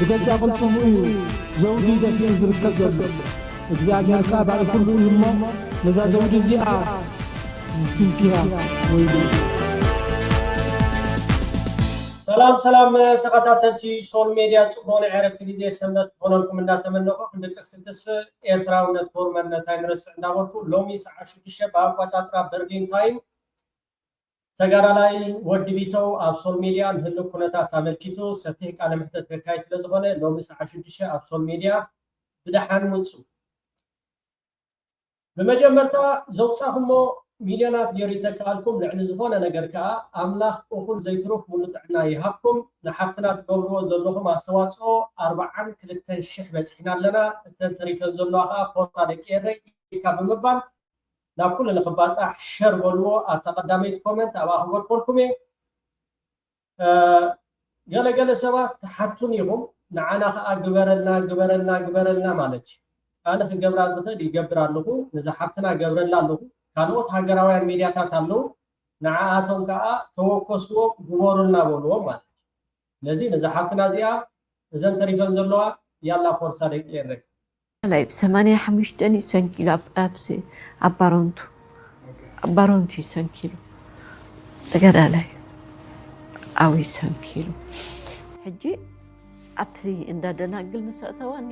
ብገዛ ቅልጽሙ እዩ ዘውዲ ደፊኡ ዝርከብ ዘሎ። እግዚኣብሔር ከኣ ባዕሉ ኩሉ እዩ እሞ፣ ነዛ ዘውዲ እዚኣ ዝትንክያ ወይሉ። ሰላም ሰላም ተኸታተልቲ ሶል ሜድያ፣ ጽቡቕ ናይ ዕረፍቲ ግዜ ሰንበት ክኾነልኩም እንዳተመነኹ፣ ክንድቅስ ክንትስእ ኤርትራውነት ጎርመነት ኣይንረስዕ እንዳበልኩ፣ ሎሚ ሰዓት ሽዱሽተ ብኣቋጻጽራ በርሊን ታይም ተጋዳላይ ወዲ ቢተው ኣብ ሶል ሜድያ ንህሉው ኩነታት ኣመልኪቱ ሰፊሕ ቃለ መሕተት ከካይድ ስለ ዝኾነ፣ ሎሚ ሰዓት ሽዱሽተ ኣብ ሶል ሜድያ ብደሓን ምጹ። ብመጀመርታ ዘውጻኹሞ ሚልዮናት ገይሩ ይተክኣልኩም። ልዕሊ ዝኾነ ነገር ከኣ ኣምላኽ እኹል ዘይትሩፍ ሙሉ ጥዕና ይሃብኩም። ንሓፍትና ትገብርዎ ዘለኹም ኣስተዋጽኦ ኣርብዓን ክልተን ሽሕ በጺሕና ኣለና። እተን ተሪፈን ዘለዋ ከኣ ፎርሳ ደቂ ኤረይ ኢካ ብምባል ናብ ኩሉ ንኽባጻሕ ሸር በልዎ። ኣብታ ቀዳመይቲ ኮመንት ኣብኣ ክገድፈልኩም እየ። እ፣ ገለ ገለ ሰባት ትሓቱን ኢኹም፣ ንዓና ኸኣ ግበረልና፣ ግበረልና፣ ግበረልና ማለት እዩ። ኣነ ክገብራ ዝኽእል ይገብር ኣለኹ፣ ነዛ ሓፍትና ገብረላ ኣለኹ። ካልኦት ሃገራውያን ሜድያታት ኣለዉ፣ ንዓኣቶም ከኣ ተወከስዎም፣ ግበሩልና በልዎም ማለት እዩ። ስለዚ ነዛ ሓፍትና እዚኣ፣ እዘን ተሪፈን ዘለዋ፣ ያላ ፎርሳ ደቂ ኤረይ። ተጋዳላይ ብ ሰማንያ ሓሙሽተ እዩ ሰንኪሉ፣ ኣብ፣ ኣብ ስ-፣ ኣብ ባሮንቱ፣ ኣብ ባሮንቱ እዩ ሰንኪሉ። ተጋዳላይ ኣብዩ ሰንኪሉ። ሕጂ ኣብቲ እንዳ ደናግል ምስ ኣእተወኒ፣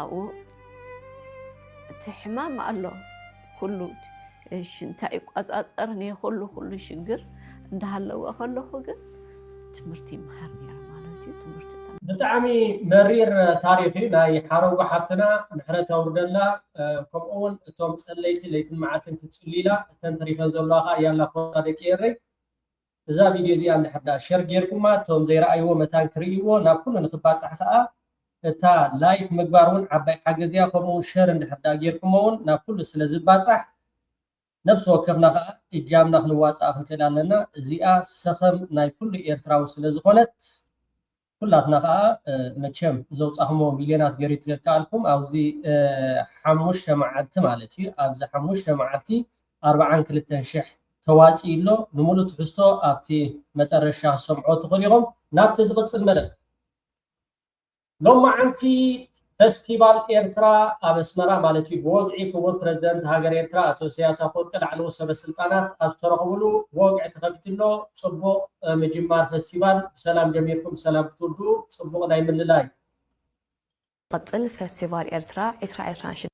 ኣብኡ እቲ ሕማም ኣሎ፣ ኩሉ ሽንታ ይቋጻጸር፣ ናይ ኩሉ፣ ኩሉ ሽግር እንዳሃለወ ከለኹ ግን ትምህርቲ ይመሃር ነይረ ማለት እዩ። ትምህርቲ ተም- ብጣዕሚ መሪር ታሪኽ እዩ ናይ ሓረጉ ሓፍትና፣ ምሕረት ኣውርደላ። እ፣ ከምኡ እውን እቶም ጸለይቲ ለይትን መዓልትን ክትጽልዩላ፣ እተን ተሪፈን ዘለዋ ኸኣ ያላ ፎርሳ ደቂ ኤረይ። እዛ ቪድዮ እዚኣ እንድሕር ደኣ ሸር ጌርኩማ፣ እቶም ዘይረኣይዎ መታን ክርእይዎ፣ ናብ ኩሉ ንኽባጻሕ ኸኣ እታ ላይክ ምግባር እውን ዓባይ ሓገዝ እያ። ከምኡ እውን ሸር እንድሕር ደኣ ጌርኩሞ እውን ናብ ኩሉ ስለ ዝባጻሕ፣ ነፍሲ ወከፍና ኸኣ እጃምና ክንዋጽኣ ክንክእል ኣለና። እዚኣ ሰኸም ናይ ኩሉ ኤርትራዊ ስለ ዝኾነት፣ ኩላትና ኸኣ፣ እ፣ መቸም ዘውጻኹሞ ሚልዮናት ገይሩ ይትከኣልኩም። ኣብዚ፣ እ፣ ሓሙሽተ መዓልቲ ማለት እዩ። ኣብዚ ሓሙሽተ መዓልቲ ኣርብዓን ክልተን ሽሕ ተዋጺኡ ኣሎ። ንምሉእ ትሕዝቶ ኣብቲ መጠረሻ ክትሰምዕዎ ትኽእሉ ኢኹም። ናብቲ ዝቕጽል መደብ። ሎማዓንቲ ፈስቲቫል ኤርትራ ኣብ ኣስመራ ማለት እዩ፣ ብወግዒ ክቡር ፕረዚደንት ሃገር ኤርትራ ኣቶ ኢሳያስ ኣፈወርቂ ላዕለዎት ሰበ ስልጣናት ኣብ ዝተረኽብሉ ብወግዒ ተኸፊቱ ኣሎ። ጽቡቕ፣ እ፣ ምጅማር ፈስቲቫል፣ ብሰላም ጀሚርኩም ብሰላም ክትውድኡ ጽቡቕ ናይ ምልላይ። ቀጽል ፈስቲቫል ኤርትራ ዕስራ ዕስራን ሽዱሽተ።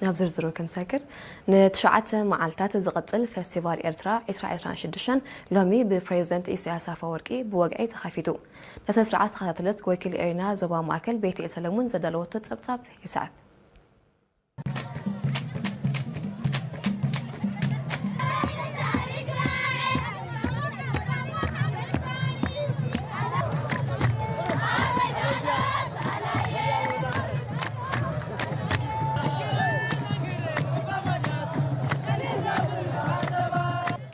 ናብ ዝርዝሩ ክንሰግር፣ ንትሽዓተ መዓልታት ዝቐጽል ፈስቲቫል ኤርትራ ዕስራ ዕስራን ሽዱሽተን ሎሚ ብፕሬዝደንት ኢሳያስ ኣፈወርቂ ብወግዒ ተኸፊቱ። ነቲ ስነ ስርዓት ዝተኸታተለት ወኪል ኤሪና ዞባ ማእከል ቤትኤል ሰለሙን ዘዳለወቶ ጸብጻብ ይስዕብ።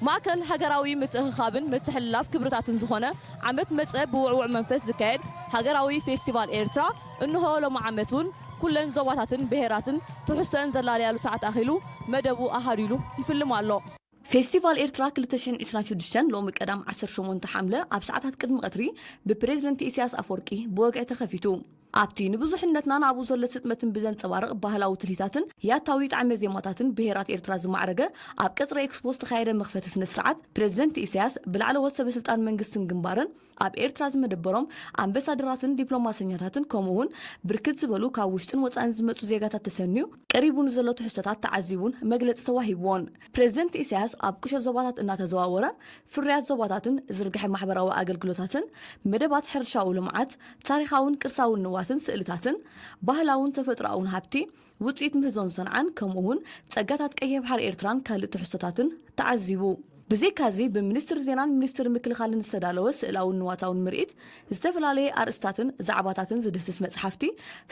ማእከል ሃገራዊ ምትእኽኻብን ምትሕልላፍ ክብርታትን ዝኾነ ዓመት መጸ ብውዕዉዕ መንፈስ ዝካየድ ሃገራዊ ፌስቲቫል ኤርትራ፣ እንሆ ሎሚ ዓመት እውን ኩለን ዞባታትን ብሄራትን ትሕዝቶአን ዘላለያሉ ሰዓት ኣኺሉ መደቡ ኣሃዱ ኢሉ ይፍልም ኣሎ። ፌስቲቫል ኤርትራ ክልተ ሽሕን ዕስራን ሽዱሽተን ሎሚ ቀዳም ዓሰርተ ሸሞንተ ሓምለ ኣብ ሰዓታት ቅድሚ ቀትሪ ብፕሬዝደንት ኢሳያስ ኣፈወርቂ ብወግዒ ተኸፊቱ። ኣብቲ ንብዙሕነትናን ኣብኡ ዘሎ ስጥመትን ብዘንጸባርቕ ባህላዊ ትልሂታትን ያታዊ ጣዕመ ዜማታትን ብሄራት ኤርትራ ዝማዕረገ ኣብ ቀጽሪ ኤክስፖ ዝተኻየደ መኽፈቲ ስነ ስርዓት፣ ፕሬዝደንት ኢሳያስ ብላዕለዎት ሰበ ስልጣን መንግስትን ግንባርን ኣብ ኤርትራ ዝመደበሮም ኣምባሳደራትን ዲፕሎማሰኛታትን ከምኡ እውን ብርክት ዝበሉ ካብ ውሽጥን ወጻእን ዝመጹ ዜጋታት ተሰንዩ ቀሪቡ ንዘሎ ትሕዝቶታት ተዓዚቡን መግለጺ ተዋሂብዎን። ፕሬዝደንት ኢሳያስ ኣብ ቁሸት ዞባታት እናተዘዋወረ ፍርያት ዞባታትን ዝርግሐ ማሕበራዊ ኣገልግሎታትን መደባት ሕርሻዊ ልምዓት፣ ታሪኻውን ቅርሳውን ንዋትን ስእልታትን፣ ባህላውን ተፈጥሮኣውን ሃብቲ፣ ውጽኢት ምህዞን ሰንዓን፣ ከምኡ እውን ጸጋታት ቀይሕ ባሕሪ ኤርትራን ካልእ ትሕዝቶታትን ተዓዚቡ። ብዘይካዚ፣ ብሚኒስትሪ ዜናን ሚኒስትሪ ምክልኻልን ዝተዳለወ ስእላውን ንዋታውን ምርኢት፣ ዝተፈላለየ ኣርእስታትን ዛዕባታትን ዝድህስስ መጽሓፍቲ፣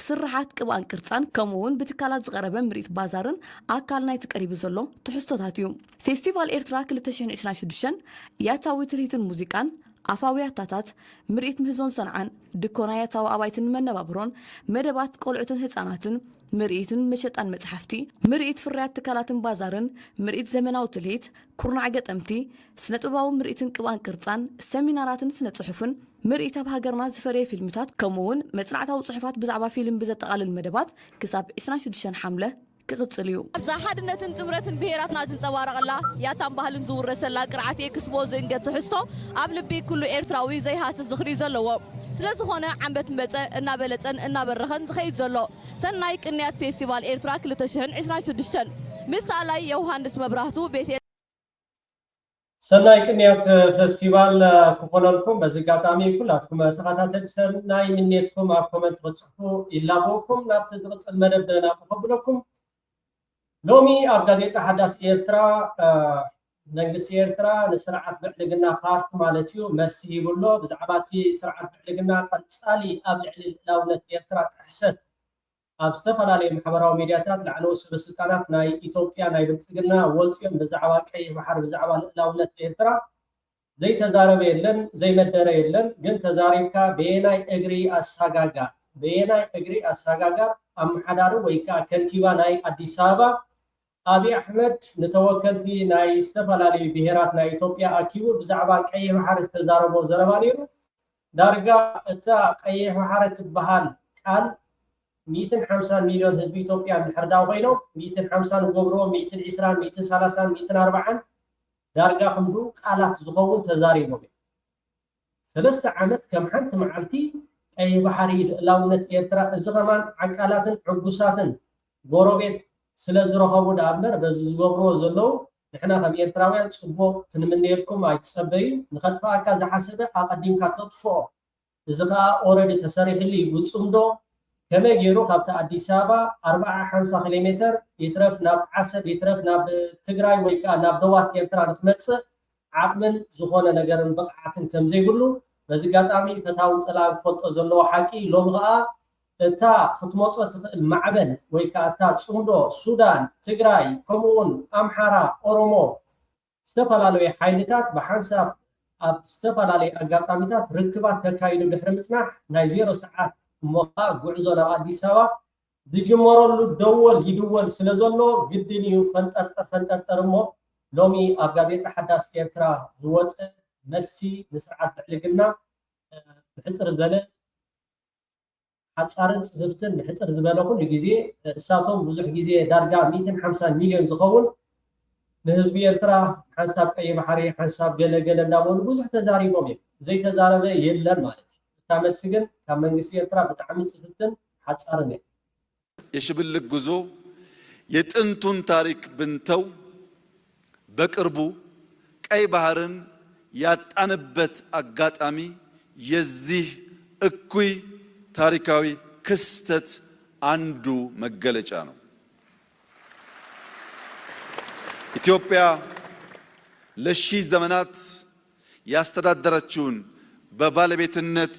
ስርሓት ቅብኣን ቅርጻን፣ ከምኡ እውን ብትካላት ዝቐረበ ምርኢት ባዛርን ኣካል ናይቲ ቀሪቡ ዘሎ ትሕዝቶታት እዩ። ፌስቲቫል ኤርትራ ክልተ ሽሕን ዕስራን ሽዱሽተን ያታዊ ትርኢትን ሙዚቃን፣ ኣፋዊ ያታታት፣ ምርኢት ምህዞን ሰንዓን፣ ድኮና ያታዊ ኣባይትን መነባብሮን፣ መደባት ቆልዑትን ህጻናትን፣ ምርኢትን መሸጣን መጽሓፍቲ፣ ምርኢት ፍርያት ትካላትን ባዛርን፣ ምርኢት ዘመናዊ ትልሂት፣ ኩርናዕ ገጠምቲ፣ ስነ-ጥበባዊ ምርኢትን ቅብኣን ቅርጻን፣ ሰሚናራትን ስነ-ጽሑፍን፣ ምርኢት ኣብ ሃገርና ዝፈረየ ፊልምታት፣ ከምኡ እውን መጽናዕታዊ ጽሑፋት ብዛዕባ ፊልም ብዘጠቓልል መደባት ክሳብ ዕስራን ሽዱሽተን ሓምለ ክቕጽል እዩ። ኣብዛ ሓድነትን ጥምረትን ብሄራትና ዝንጸባረቐላ፣ ያታን ባህልን ዝውረሰላ ቅርዓት ኤክስፖ ዝእንገት ትሕዝቶ፣ ኣብ ልቢ ኩሉ ኤርትራዊ ዘይሃስስ ዝኽሪ ዘለዎ፣ ስለ ዝኾነ ዓመት መጸ እናበለጸን እናበረኸን ዝኸይድ ዘሎ ሰናይ ቅንያት ፌስቲቫል ኤርትራ ክልተ ሽሕን ዕስራን ሽዱሽተን፣ ምስ ሰኣላይ ዮሃንስ መብራህቱ ቤት ሰናይ ቅንያት ፌስቲቫል ክኾነልኩም። በዚ ኣጋጣሚ ኩላትኩም ተኸታተልቲ ሰናይ ምንየትኩም ኣብ ኮመንት ክትጽሕፉ ይላበወኩም። ናብቲ ዝቕጽል መደብ ናብ ከብለኩም። ሎሚ ኣብ ጋዜጣ ሓዳስ ኤርትራ፣ እ፣ መንግስቲ ኤርትራ ንስርዓት ብዕልግና ፓርት ማለት እዩ መልሲ ሂቡ ኣሎ። ብዛዕባ እቲ ስርዓት ብዕልግና ቀጻሊ ኣብ ልዕሊ ልእላውነት ኤርትራ ጥሕሰት ኣብ ዝተፈላለዩ ማሕበራዊ ሚድያታት ላዕለዎት ሰበስልጣናት ናይ ኢትዮጵያ ናይ ብልጽግና ወጺኦም ብዛዕባ ቀይሕ ባሕሪ፣ ብዛዕባ ልእላውነት ኤርትራ ዘይተዛረበ የለን፣ ዘይመደረ የለን። ግን ተዛሪብካ በየናይ እግሪ ኣሳጋጋር፣ በየናይ እግሪ ኣሳጋጋር ኣመሓዳሪ ወይ ከዓ ከንቲባ ናይ ኣዲስ ኣበባ ኣብይ ኣሕመድ ንተወከልቲ ናይ ዝተፈላለዩ ብሄራት ናይ ኢትዮጵያ ኣኪቡ ብዛዕባ ቀይሕ ባሕሪ ዝተዛረቦ ዘረባ ነይሩ። ዳርጋ እታ ቀይሕ ባሕሪ ትበሃል ቃል ሚእትን ሓምሳን ሚልዮን ህዝቢ ኢትዮጵያ እንድሕር ዳ ኮይኖም፣ ሚእትን ሓምሳን ንገብርዎ፣ ሚእትን ዕስራን፣ ሚእትን ሰላሳን፣ ሚእትን ኣርባዓን ዳርጋ ክንዱ ቃላት ዝኸውን ተዛሪቦም እዮም። ሰለስተ ዓመት ከም ሓንቲ መዓልቲ ቀይሕ ባሕሪ፣ ልእላውነት ኤርትራ፣ እዚ ከማን ዓቃላትን ዕጉሳትን ጎረቤት ስለ ዝረኸቡ ደኣ እምበር፣ በዚ ዝገብርዎ ዘለዉ ንሕና ከም ኤርትራውያን ጽቡቕ ክንምነየልኩም ኣይትጸበዩ። ንኸጥፍኣካ ዝሓሰበ ኣቐዲምካ ተጥፍኦ። እዚ ኸኣ ኦረዲ ተሰሪሕሉ እዩ። ብጽምዶ ከመይ ገይሩ ካብቲ ኣዲስ ኣበባ ኣርብዓ ሓምሳ ኪሎ ሜተር ይትረፍ ናብ ዓሰብ ይትረፍ ናብ ትግራይ ወይ ከኣ ናብ ደባት ኤርትራ ንክመጽእ ዓቕምን ዝኾነ ነገርን ብቕዓትን ከም ዘይብሉ በዚ ኣጋጣሚ ፈታውን ጸላእን ክፈልጦ ዘለዎ ሓቂ እዩ። ሎሚ ኸኣ እታ ክትመጾ ትኽእል ማዕበል ወይ ከኣ እታ ጽምዶ ሱዳን፣ ትግራይ፣ ከምኡ እውን ኣምሓራ፣ ኦሮሞ፣ ዝተፈላለዩ ሓይልታት ብሓንሳብ ኣብ ዝተፈላለዩ ኣጋጣሚታት ርክባት ከካይዱ ድሕሪ ምጽናሕ ናይ ዜሮ ሰዓት እሞ ኸኣ ጉዕዞ ናብ ኣዲስ ኣበባ ዝጅመረሉ ደወል ይድወል ስለ ዘሎ ግድን እዩ ፈንጠርጠር ፈንጠርጠር እሞ ሎሚ ኣብ ጋዜጣ ሓዳስ ኤርትራ ዝወፀ መልሲ ንስርዓት ብዕልግና ብሕፅር ዝበለ ሓጻርን ጽፍፍትን ብሕጽር ዝበለ ኩሉ ግዜ እሳቶም ብዙሕ ግዜ ዳርጋ ሚእትን ሓምሳን ሚልዮን ዝኸውን ንህዝቢ ኤርትራ ሓንሳብ ቀይ ባሕሪ ሓንሳብ ገለ ገለ እንዳበሉ ብዙሕ ተዛሪቦም እዮም። ዘይተዛረበ የለን ማለት እዩ። እታ መልሲ ግን ካብ መንግስቲ ኤርትራ ብጣዕሚ ጽፍፍትን ሓጻርን እያ። የሽብልቅ ጉዞ የጥንቱን ታሪክ ብንተው በቅርቡ ቀይ ባህርን ያጣንበት አጋጣሚ የዚህ እኩይ ታሪካዊ ክስተት አንዱ መገለጫ ነው። ኢትዮጵያ ለሺህ ዘመናት ያስተዳደረችውን በባለቤትነት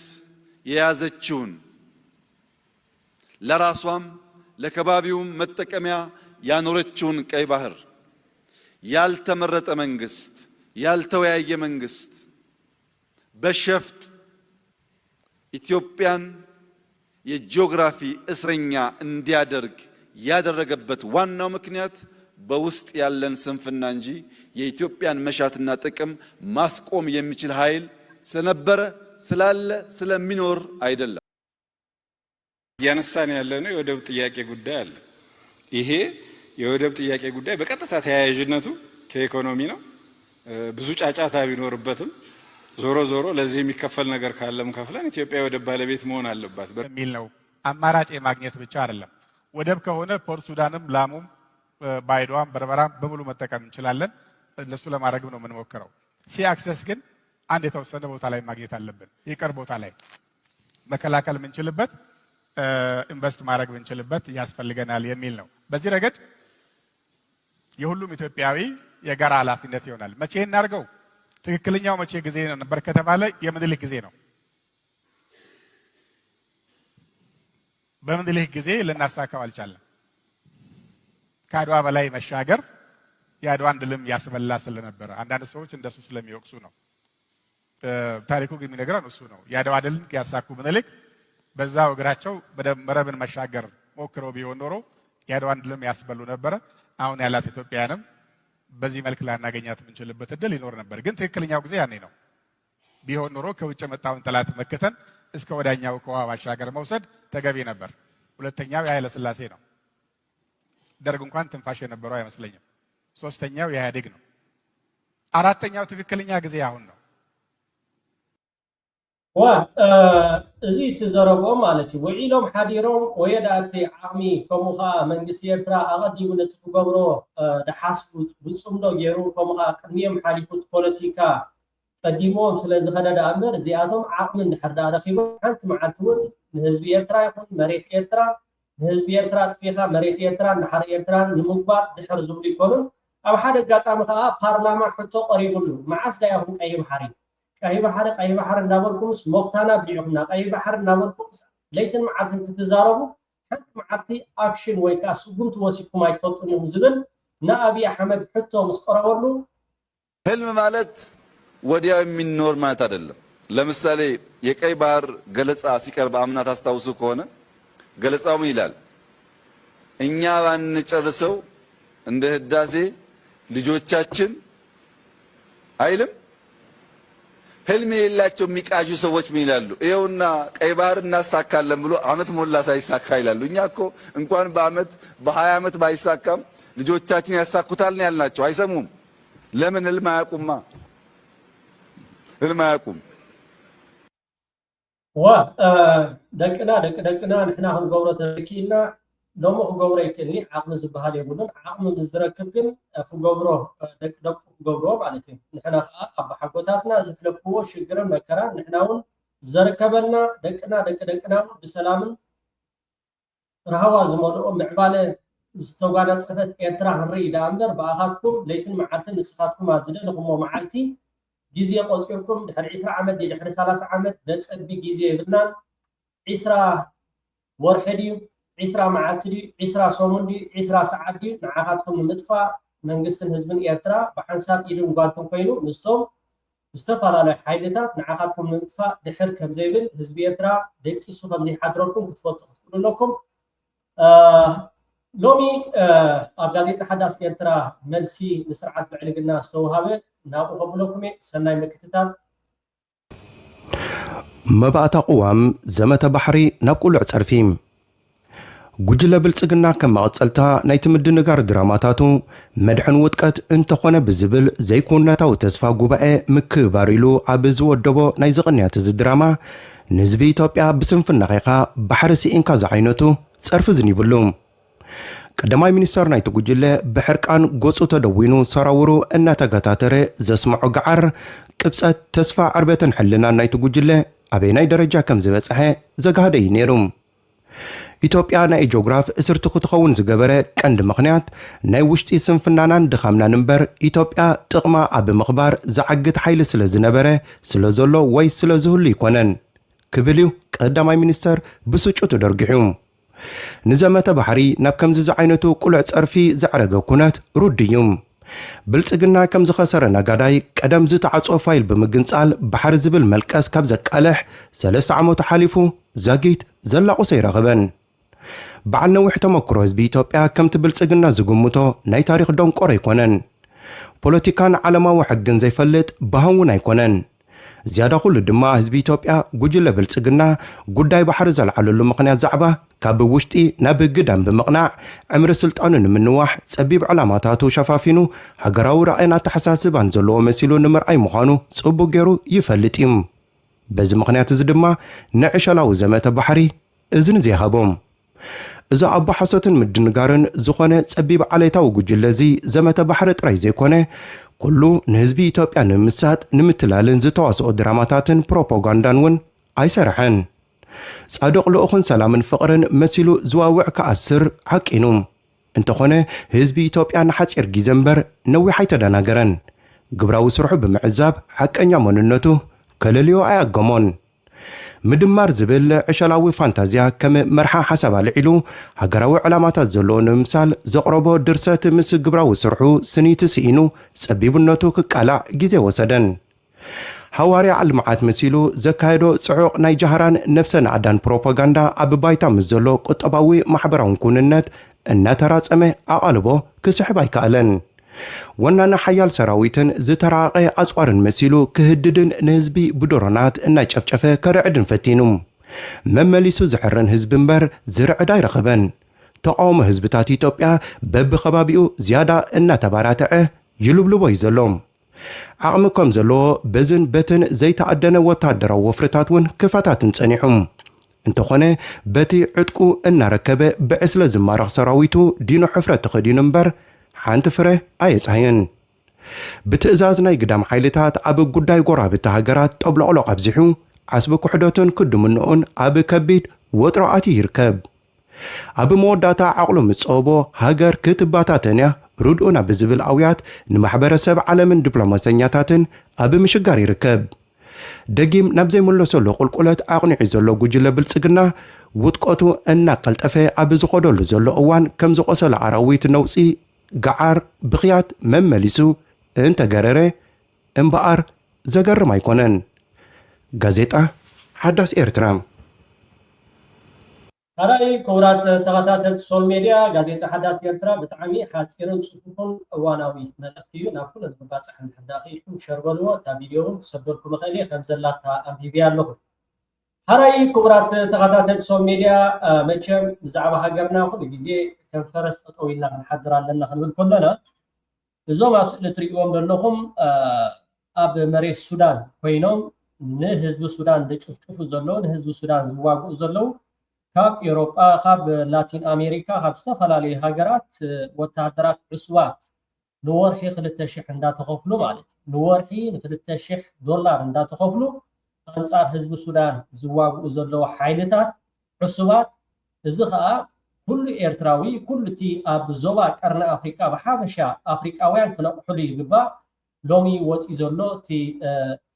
የያዘችውን ለራሷም ለከባቢውም መጠቀሚያ ያኖረችውን ቀይ ባህር ያልተመረጠ መንግስት፣ ያልተወያየ መንግስት በሸፍጥ ኢትዮጵያን የጂኦግራፊ እስረኛ እንዲያደርግ ያደረገበት ዋናው ምክንያት በውስጥ ያለን ስንፍና እንጂ የኢትዮጵያን መሻትና ጥቅም ማስቆም የሚችል ኃይል ስለነበረ፣ ስላለ፣ ስለሚኖር አይደለም። እያነሳን ያለነው የወደብ ጥያቄ ጉዳይ አለ። ይሄ የወደብ ጥያቄ ጉዳይ በቀጥታ ተያያዥነቱ ከኢኮኖሚ ነው። ብዙ ጫጫታ ቢኖርበትም ዞሮ ዞሮ ለዚህ የሚከፈል ነገር ካለም ከፍለን ኢትዮጵያ የወደብ ባለቤት መሆን አለባት። የሚል ነው። አማራጭ የማግኘት ብቻ አይደለም። ወደብ ከሆነ ፖርት ሱዳንም ላሙም ባይዶዋም በርበራም በሙሉ መጠቀም እንችላለን። እንደሱ ለማድረግም ነው የምንሞክረው። ሲ አክሰስ ግን አንድ የተወሰነ ቦታ ላይ ማግኘት አለብን። ይቅር ቦታ ላይ መከላከል የምንችልበት ኢንቨስት ማድረግ የምንችልበት ያስፈልገናል የሚል ነው። በዚህ ረገድ የሁሉም ኢትዮጵያዊ የጋራ ኃላፊነት ይሆናል። መቼ እናድርገው? ትክክለኛው መቼ ጊዜ ነበር ከተባለ የምኒልክ ጊዜ ነው። በምኒልክ ጊዜ ልናሳካው አልቻለም። ከአድዋ በላይ መሻገር የአድዋን ድልም ያስበላ ስለነበረ አንዳንድ ሰዎች እንደሱ ስለሚወቅሱ ነው። ታሪኩ ግን የሚነግረን እሱ ነው። የአድዋ ድልን ያሳኩ ምኒልክ በዛው እግራቸው መረብን መሻገር ሞክረው ቢሆን ኖሮ የአድዋን ድልም ያስበሉ ነበረ። አሁን ያላት ኢትዮጵያንም በዚህ መልክ ላናገኛት የምንችልበት እድል ይኖር ነበር። ግን ትክክለኛው ጊዜ ያኔ ነው። ቢሆን ኖሮ ከውጭ የመጣውን ጠላት መክተን እስከ ወዳኛው ከውሃ ባሻገር መውሰድ ተገቢ ነበር። ሁለተኛው የኃይለ ሥላሴ ነው። ደርግ እንኳን ትንፋሽ የነበረው አይመስለኝም። ሶስተኛው የኢህአዴግ ነው። አራተኛው ትክክለኛ ጊዜ አሁን ነው። ዋ እዚ እቲ ዘረብኦም ማለት እዩ። ውዒሎም ሓዲሮም ወየ ደኣ እቲ ዓቕሚ፣ ከምኡ ከዓ መንግስቲ ኤርትራ ኣቐዲሙ ነቲ ክገብሮ ድሓስቡ ብፅምዶ ገይሩ፣ ከምኡ ከዓ ቅድሚኦም ሓሊፉ እቲ ፖለቲካ ቀዲምዎም ስለ ዝኸደ ደኣ እምበር፣ እዚኣቶም ዓቕሚ እንድሕር ደኣ ረኺቦም ሓንቲ መዓልቲ እውን ንህዝቢ ኤርትራ ይኹን መሬት ኤርትራ፣ ንህዝቢ ኤርትራ ኣጥፊእኻ መሬት ኤርትራን ድሓር ኤርትራን ንምጉባጥ ድሕር ዝብሉ ይኮኑን። ኣብ ሓደ ኣጋጣሚ ከዓ ፓርላማ ሕቶ ቀሪቡሉ፣ መዓስ ዳ ኢኹም ቀይሕ ባሕሪ ቀይሕ ባሕሪ ቀይሕ ባሕሪ እንዳበልኩምስ ሞኽታና ኣብሊዕኹምና፣ ቀይሕ ባሕሪ እንዳበልኩምስ ለይትን መዓልትን ክትዛረቡ፣ ሓንቲ መዓልቲ ኣክሽን ወይ ከዓ ስጉምቲ ወሲድኩም ኣይትፈልጡን ኢኹም ዝብል ንኣብይ ኣሕመድ ሕቶ ምስ ቀረበሉ፣ ህልም ማለት ወዲያው የሚኖር ማለት አይደለም። ለምሳሌ የቀይ ባህር ገለጻ ሲቀርብ አምና ታስታውሱ ከሆነ ገለጻው ምን ይላል? እኛ ባንጨርሰው እንደ ህዳሴ ልጆቻችን አይልም። ህልም የሌላቸው የሚቃዡ ሰዎች ምን ይላሉ? ይኸውና ቀይ ባህር እናሳካለን ብሎ አመት ሞላ ሳይሳካ ይላሉ። እኛ እኮ እንኳን በአመት በሀያ አመት ባይሳካም ልጆቻችን ያሳኩታል ነው ያልናቸው። አይሰሙም። ለምን? ህልም አያውቁማ። ህልም አያውቁም። ዋ ደቅና ደቂ ደቅና ንሕና ክንገብሮ ተዘይክኢልና ሎሚ ክገብሮ ይክእልኒ ዓቕሚ ዝበሃል የብሉን። ዓቕሚ ምስ ዝረክብ ግን ክገብሮ ደቂ ደቁ ክገብርዎ ማለት እዩ። ንሕና ከዓ ኣቦሓጎታትና ዘሕለፍዎ ሽግርን መከራን ንሕና እውን ዘርከበልና ደቅና ደቂ ደቅና እውን ብሰላምን ራህዋ ዝመልኦ ምዕባለ ዝተጓናፀፈት ኤርትራ ክንርኢ ደኣ እምበር ብኣኻትኩም ለይትን መዓልትን ንስኻትኩም ኣብ ዝደለኹሞ መዓልቲ ግዜ ቆፂርኩም ድሕሪ ዒስራ ዓመት ድዩ ድሕሪ ሰላሳ ዓመት ነፀቢ ግዜ የብልናን። ዒስራ ወርሒ ድዩ ዒስራ መዓልቲ ድዩ ዒስራ ሰሙን ድዩ ዒስራ ሰዓት ድዩ ንዓኻትኩም ንምጥፋእ መንግስትን ህዝብን ኤርትራ ብሓንሳብ ኢድን ጓንትን ኮይኑ ምስቶም ዝተፈላለዩ ሓይልታት ንዓኻትኩም ንምጥፋእ ድሕር ከምዘይብል ህዝቢ ኤርትራ ደቂሱ ከምዘይሓድረኩም ክትፈልጡ ክትክእሉ ኣለኩም። ሎሚ ኣብ ጋዜጣ ሓዳስ ኤርትራ መልሲ ንስርዓት ብዕልግና ዝተውሃበ ናብኡ ከብለኩም እየ። ሰናይ ምክትታል። መባእታ ቅዋም ዘመተ ባሕሪ ናብ ቁሉዕ ጸርፊ። ጉጅለ ብልጽግና ከም መቐጸልታ ናይቲ ምድንጋር ድራማታቱ መድሕን ውድቀት እንተኾነ ብዝብል ዘይኩነታዊ ተስፋ ጉባኤ ምክብባር ኢሉ ኣብ ዝወደቦ ናይዚ ቅንያት እዚ ድራማ ንህዝቢ ኢትዮጵያ ብስንፍና ኸይኻ ባሕሪ ስኢንካ ዝዓይነቱ ጸርፊ ዝኒብሉ። ቀዳማይ ሚኒስተር ናይቲ ጉጅለ ብሕርቃን ገጹ ተደዊኑ ሰራውሩ እናተገታተረ ዘስምዖ ገዓር ቅብጸት ተስፋ ዕርበትን ሕልናን ናይቲ ጉጅለ ኣበየናይ ደረጃ ከም ዝበጽሐ ዘጋህደ እዩ ነይሩ። ኢትዮጵያ ናይ ጂኦግራፍ እስርቲ ክትኸውን ዝገበረ ቀንዲ ምኽንያት ናይ ውሽጢ ስንፍናናን ድኻምናን እምበር ኢትዮጵያ ጥቕማ ኣብ ምኽባር ዝዓግት ሓይሊ ስለ ዝነበረ ስለ ዘሎ ወይ ስለ ዝህሉ ኣይኮነን ክብል እዩ ቀዳማይ ሚኒስተር ብስጩ ተደርጊሑ። ንዘመተ ባሕሪ ናብ ከምዚ ዝዓይነቱ ቁሉዕ ጸርፊ ዘዕረገ ኩነት ሩድ እዩ። ብልጽግና ከም ዝኸሰረ ነጋዳይ ቀደም ዝተዓጽወ ፋይል ብምግንጻል ባሕሪ ዝብል መልቀስ ካብ ዘቃልሕ ሰለስተ ዓመቱ ሓሊፉ ዛጊት ዘላቑሰ ኣይረኸበን። በዓል ነዊሕ ተመክሮ ህዝቢ ኢትዮጵያ ከምቲ ብልጽግና ዝግምቶ ናይ ታሪኽ ደንቆሮ ኣይኮነን። ፖለቲካን ዓለማዊ ሕግን ዘይፈልጥ በሃም እውን ኣይኮነን። ዝያዳ ኩሉ ድማ ህዝቢ ኢትዮጵያ ጉጅለ ብልጽግና ጉዳይ ባሕሪ ዘልዓለሉ ምኽንያት ዛዕባ ካብ ውሽጢ ናብ ግዳም ብምቕናዕ ዕምሪ ስልጣኑ ንምንዋሕ ጸቢብ ዕላማታቱ ሸፋፊኑ ሃገራዊ ራእይን ኣተሓሳስባን ዘለዎ መሲሉ ንምርኣይ ምዃኑ ጽቡቕ ገይሩ ይፈልጥ እዩ። በዚ ምኽንያት እዚ ድማ ንዕሸላዊ ዘመተ ባሕሪ እዝኒ ዘይሃቦም። እዚ ኣቦ ሓሶትን ምድንጋርን ዝኾነ ጸቢብ ዓሌታዊ ጉጅለ እዚ ዘመተ ባሕሪ ጥራይ ዘይኮነ ኩሉ ንህዝቢ ኢትዮጵያ ንምምሳጥ ንምትላልን ዝተዋስኦ ድራማታትን ፕሮፓጋንዳን እውን ኣይሰርሐን። ጻድቕ ልኡኽን ሰላምን ፍቕርን መሲሉ ዝዋውዕ ክኣስር ዓቂኑ። እንተኾነ ህዝቢ ኢትዮጵያ ንሓጺር ግዜ እምበር ነዊሕ ኣይተደናገረን። ግብራዊ ስርሑ ብምዕዛብ ሓቀኛ መንነቱ ከለልዮ ኣያገሞን። ምድማር ዝብል ዕሸላዊ ፋንታዝያ ከም መርሓ ሓሳብ ኣልዒሉ ሃገራዊ ዕላማታት ዘለዎ ንምምሳል ዘቕረቦ ድርሰት ምስ ግብራዊ ስርሑ ስኒቲ ስኢኑ ጸቢብነቱ ክቃላዕ ግዜ ወሰደን። ሃዋርያ ልምዓት መሲሉ ዘካየዶ ጽዑቕ ናይ ጃህራን ነፍሰ ናዕዳን ፕሮፓጋንዳ ኣብ ባይታ ምስ ዘሎ ቁጠባዊ ማሕበራውን ኩንነት እናተራጸመ ኣቓልቦ ክስሕብ ኣይከኣለን። ወናኒ ሓያል ሰራዊትን ዝተራቐቐ ኣጽዋርን መሲሉ ክህድድን ንህዝቢ ብድሮናት እናጨፍጨፈ ከርዕድን ፈቲኑ። መመሊሱ ዝሕረን ህዝቢ እምበር ዝርዕድ ኣይረኸበን። ተቓውሞ ህዝብታት ኢትዮጵያ በብኸባቢኡ ዝያዳ እናተባራትዐ ይልብልቦ እዩ ዘሎ። ዓቕሚ ከም ዘለዎ በዝን በትን ዘይተኣደነ ወተሃደራዊ ወፍርታት እውን ክፈታትን ጸኒሑ። እንተኾነ በቲ ዕጥቁ እናረከበ ብዕስለ ዝማረኽ ሰራዊቱ ዲኖ ሕፍረት ተኸዲኑ እምበር ሓንቲ ፍረ ኣየጽሃየን። ብትእዛዝ ናይ ግዳም ሓይልታት ኣብ ጉዳይ ጎረባብቲ ሃገራት ጠብሎቕሎቕ ኣብዚሑ ዓስቢ ክሕደቱን ክድምንኡን ኣብ ከቢድ ወጥሮ ኣትዩ ይርከብ። ኣብ መወዳእታ ዓቕሉ ምስ ጸበቦ ሃገር ክትበታተን እያ ርድኡና ብዝብል ኣውያት ንማሕበረሰብ ዓለምን ዲፕሎማሰኛታትን ኣብ ምሽጋር ይርከብ። ደጊም ናብ ዘይምለሰሉ ቁልቁለት ኣቕኒዑ ዘሎ ጉጅለ ብልጽግና ውድቀቱ እናቀልጠፈ ኣብ ዝኸደሉ ዘሎ እዋን ከም ዝቖሰለ ኣራዊት ነውጺ ገዓር ብኽያት መመሊሱ እንተገረረ እምበኣር ዘገርም ኣይኮነን። ጋዜጣ ሓዳስ ኤርትራ። ካልኣይ ክቡራት ተኸታተልቲ ሶል ሜድያ፣ ጋዜጣ ሓዳስ ኤርትራ ብጣዕሚ ሓፂርን ፅፉፉን እዋናዊ መልእኽቲ እዩ። ናብ ኩሉ ንክባፃሕ እንድሕር ዳ ክኢልኩም ሸር በልዎ፣ እታ ቪድዮ እውን ክሰደልኩም እኽእል እየ፣ ከም ዘላታ ኣንቢብያ ኣለኹ። ሓራይ ክቡራት ተኸታተልቲ ሶል ሜድያ፣ መቸም ብዛዕባ ሃገርና ኩሉ ግዜ ከም ፈረስ ጠጠው ኢልና ክንሓድር ኣለና ክንብል ከለና፣ እዞም ኣብ ስእሊ እትርእይዎም ዘለኹም ኣብ መሬት ሱዳን ኮይኖም ንህዝቢ ሱዳን ዝጭፍጭፉ ዘለዉ፣ ንህዝቢ ሱዳን ዝዋግኡ ዘለዉ፣ ካብ ኤውሮጳ፣ ካብ ላቲን ኣሜሪካ፣ ካብ ዝተፈላለዩ ሃገራት ወተሃደራት ዕሱባት ንወርሒ ክልተ ሽሕ እንዳተኸፍሉ ማለት እዩ። ንወርሒ ንክልተ ሽሕ ዶላር እንዳተኸፍሉ ኣንጻር ህዝቢ ሱዳን ዝዋግኡ ዘለዉ ሓይልታት ዕሱባት፣ እዚ ኸኣ ኩሉ ኤርትራዊ፣ ኩሉ እቲ ኣብ ዞባ ቀርኒ ኣፍሪቃ ብሓፈሻ ኣፍሪቃውያን ክነቕሕሉ ይግባእ። ሎሚ ወጺኡ ዘሎ እቲ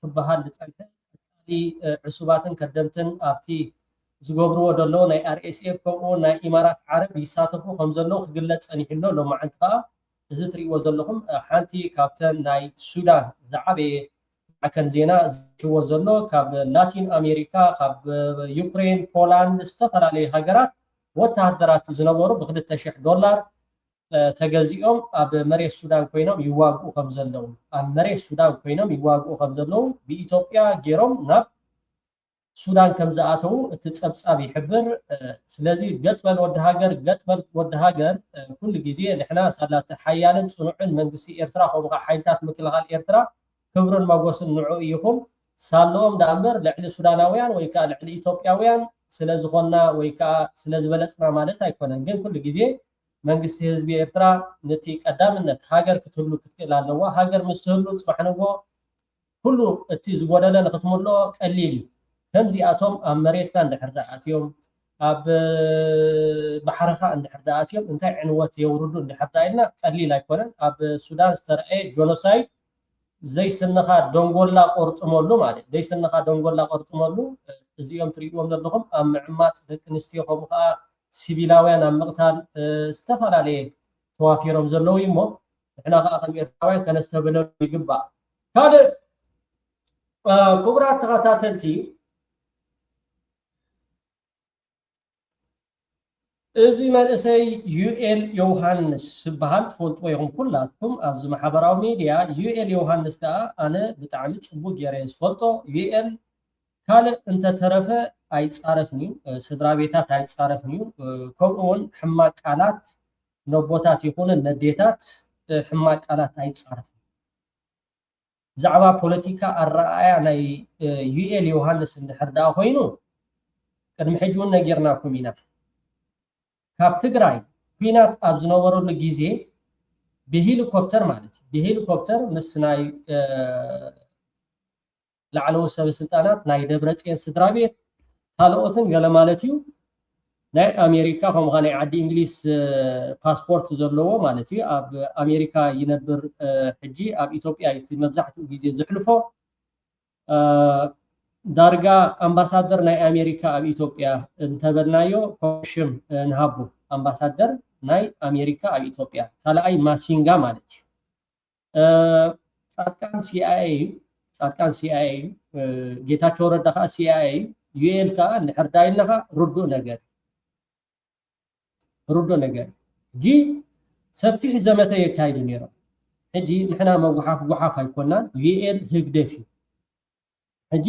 ክበሃል ዝጸንሐ ቀጻሊ ዕሱባትን ከደምትን ኣብቲ ዝገብርዎ ዘለዉ ናይ ኣር ኤስ ኤፍ ከምኡ እውን ናይ ኢማራት ዓረብ ይሳተፉ ከም ዘለዉ ክግለጽ ጸኒሑ ኣሎ። ሎማዓንቲ ከኣ እዚ ትርእይዎ ዘለኹም ሓንቲ ካብተን ናይ ሱዳን ዝዓበየ ማዕከን ዜና ዝሕዎ ዘሎ ካብ ላቲን ኣሜሪካ፣ ካብ ዩክሬን፣ ፖላንድ፣ ዝተፈላለዩ ሃገራት ወተሃደራት ዝነበሩ ብክልተ ሽሕ ዶላር ተገዚኦም ኣብ መሬት ሱዳን ኮይኖም ይዋግኡ ከም ዘለዉ፣ ኣብ መሬት ሱዳን ኮይኖም ይዋግኡ ከም ዘለዉ ብኢትዮጵያ ገይሮም ናብ ሱዳን ከም ዝኣተዉ እቲ ጸብጻብ ይሕብር። ስለዚ ገጥ በል ወዲ ሃገር፣ ገጥ በል ወዲ ሃገር፣ ኩሉ ግዜ ንሕና ሳላ እቲ ሓያልን ጽኑዕን መንግስቲ ኤርትራ ከምኡ ከኣ ሓይልታት ምክልኻል ኤርትራ ክብርን መጎስን ንዕኡ ይኹን። ሳልኦም ደኣ እምበር ልዕሊ ሱዳናውያን ወይ ከኣ ልዕሊ ኢትዮጵያውያን ስለ ዝኾንና ወይ ከኣ ስለ ዝበለጽና ማለት ኣይኮነን። ግን ኩሉ ግዜ መንግስቲ ህዝቢ ኤርትራ ነቲ ቀዳምነት ሃገር ክትህሉ ክትክእል ኣለዋ። ሃገር ምስ ትህሉ ጽባሕ ንግሆ ኩሉ እቲ ዝጎደለ ንክትምልኦ ቀሊል እዩ። ከምዚኣቶም ኣብ መሬትካ እንድሕር ደኣ ኣትዮም፣ ኣብ ባሕርኻ እንድሕር ደኣ ኣትዮም እንታይ ዕንወት የውርዱ እንድሕር ደኣ ኢልና ቀሊል ኣይኮነን። ኣብ ሱዳን ዝተረኣየ ጆኖሳይድ ዘይስንኻ ደንጎላ ቆርጥመሉ ማለት ዘይስንኻ ደንጎላ ቆርጥመሉ። እዚኦም ትርእይዎም ዘለኹም ኣብ ምዕማፅ ደቂ ኣንስትዮ ከምኡ ከዓ ሲቪላውያን ኣብ ምቕታል ዝተፈላለየ ተዋፊሮም ዘለዉ እዩ እሞ ንሕና ከዓ ከም ኤርትራውያን ከነስተብህለሉ ይግባእ። ካልእ ክቡራት ተኸታተልቲ እዚ መንእሰይ ዩኤል ዮውሃንስ ዝበሃል ትፈልጥዎ ኢኹም ኩላትኩም ኣብዚ ማሕበራዊ ሚድያ። ዩኤል ዮውሃንስ ከዓ ኣነ ብጣዕሚ ፅቡቅ ገይረ እየ ዝፈልጦ። ዩኤል ካልእ እንተተረፈ ኣይፃረፍን እዩ፣ ስድራ ቤታት ኣይፃረፍን እዩ። ከምኡ እውን ሕማቅ ቃላት ነቦታት ይኹን ነዴታት ሕማቅ ቃላት ኣይፃረፍን። ብዛዕባ ፖለቲካ ኣረኣእያ ናይ ዩኤል ዮሃንስ እንድሕር ደኣ ኮይኑ ቅድሚ ሕጂ እውን ነጊርናኩም ኢና። ካብ ትግራይ ኲናት ኣብ ዝነበረሉ ግዜ ብሄሊኮፕተር ማለት እዩ ብሄሊኮፕተር ምስ ናይ ላዕለዎት ሰበ ስልጣናት ናይ ደብረፅዮን ስድራ ቤት ካልኦትን ገለ ማለት እዩ ናይ ኣሜሪካ ከምኡ ናይ ዓዲ እንግሊዝ ፓስፖርት ዘለዎ ማለት እዩ ኣብ ኣሜሪካ ይነብር ሕጂ ኣብ ኢትዮጵያ እቲ መብዛሕትኡ ግዜ ዘሕልፎ ዳርጋ ኣምባሳደር ናይ ኣሜሪካ ኣብ ኢትዮጵያ እንተበልናዮ ኮሽም ንሃቡ ኣምባሳደር ናይ ኣሜሪካ ኣብ ኢትዮጵያ ካልኣይ ማሲንጋ ማለት እዩ ፃድቃን ሲኣይኤ እዩ ፃድቃን ሲኣይኤ እዩ። ጌታቸው ረዳ ከዓ ሲኣይኤ እዩ። ዩኤል ከዓ እንድሕር ዳይና ከዓ ርዱእ ነገር ርዱእ ነገር። ሕጂ ሰፊሕ ዘመተ የካይዱ ነይሮም። ሕጂ ንሕና መጉሓፍ ጉሓፍ ኣይኮናን፣ ዩኤል ህግደፍ እዩ። ሕጂ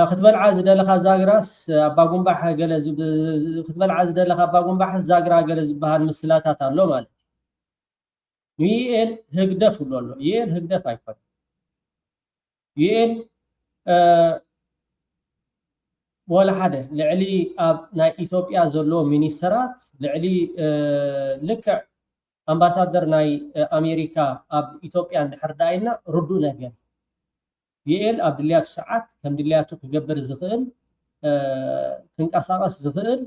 ክትበልዓ ዝደለኻ ዛግራስ ኣባጉንባሕ ገለ ክትበልዓ ዝደለኻ ኣባጉንባሕ ዛግራ ገለ ዝበሃል ምስላታት ኣሎ ማለት እዩ። ዩኤል ህግደፍ ብሎ ኣሎ። ዩኤል ህግደፍ ኣይኮነን። ዩኤል ወላ ሓደ ልዕሊ ኣብ ናይ ኢትዮጵያ ዘለዉ ሚኒስተራት ልዕሊ ልክዕ ኣምባሳደር ናይ ኣሜሪካ ኣብ ኢትዮጵያ እንድሕር ደኣ ኢልና ርዱእ ነገር። ዩኤል ኣብ ድልያቱ ሰዓት ከም ድልያቱ ክገብር ዝኽእል ክንቀሳቐስ ዝኽእል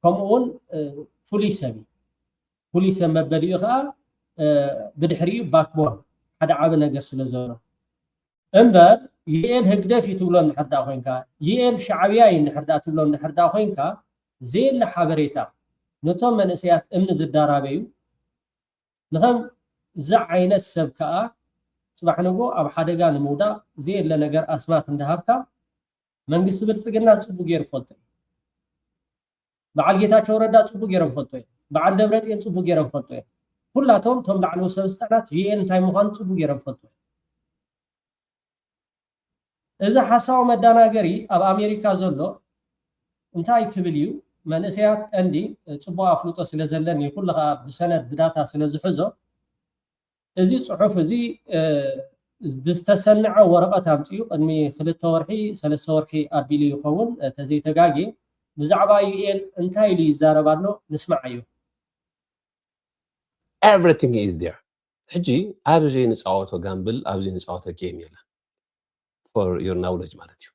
ከምኡ እውን ፍሉይ ሰብ እዩ። ፍሉይ ሰብ መበሊኡ ከዓ ብድሕሪኡ ባክቦን ሓደ ዓቢ ነገር ስለ ዘሎ እምበር ዩኤል ህግደፍ እዩ ትብሎ እንድሕር ደኣ ኮይንካ ዩኤል ሻዕብያ እዩ እንድሕር ደኣ ትብሎ እንድሕር ደኣ ኮይንካ ዘየለ ሓበሬታ ነቶም መንእሰያት እምኒ ዝዳራበዩ ንኸም እዚ ዓይነት ሰብ ከዓ ፅባሕ ንጎ ኣብ ሓደጋ ንምውዳቕ ዘየለ ነገር ኣስማት እንዳሃብካ መንግስቲ ብልፅግና ፅቡቅ ገይሩ ፈልጦ እዩ። በዓል ጌታቸው ረዳ ፅቡቅ ገይሮም ፈልጦ እዮም። በዓል ደብረፅዮን ፅቡቅ ገይሮም ፈልጦ እዮም። ኩላቶም እቶም ላዕለዎት ሰበስልጣናት ዩኤል እንታይ ምዃኑ ፅቡቅ ገይሮም ፈልጦ እዮም። እዚ ሓሳዊ መዳናገሪ ኣብ ኣሜሪካ ዘሎ እንታይ ክብል እዩ መንእሰያት ቀንዲ ፅቡቅ ኣፍልጦ ስለ ዘለኒ ኩሉ ከዓ ብሰነድ ብዳታ ስለ ዝሕዞ እዚ ፅሑፍ እዚ ዝተሰንዐ ወረቐት ኣምፅኡ ቅድሚ ክልተ ወርሒ ሰለስተ ወርሒ ኣቢሉ ይኸውን ተዘይተጋጌ ብዛዕባ ዩኤል እንታይ ኢሉ ይዛረብ ኣሎ ንስማዓዮ። Everything is there። ሕጂ ኣብዚ ንፃወቶ ጋምብል ኣብዚ ንፃወቶ ጌም የለን። For your knowledge ማለት እዩ።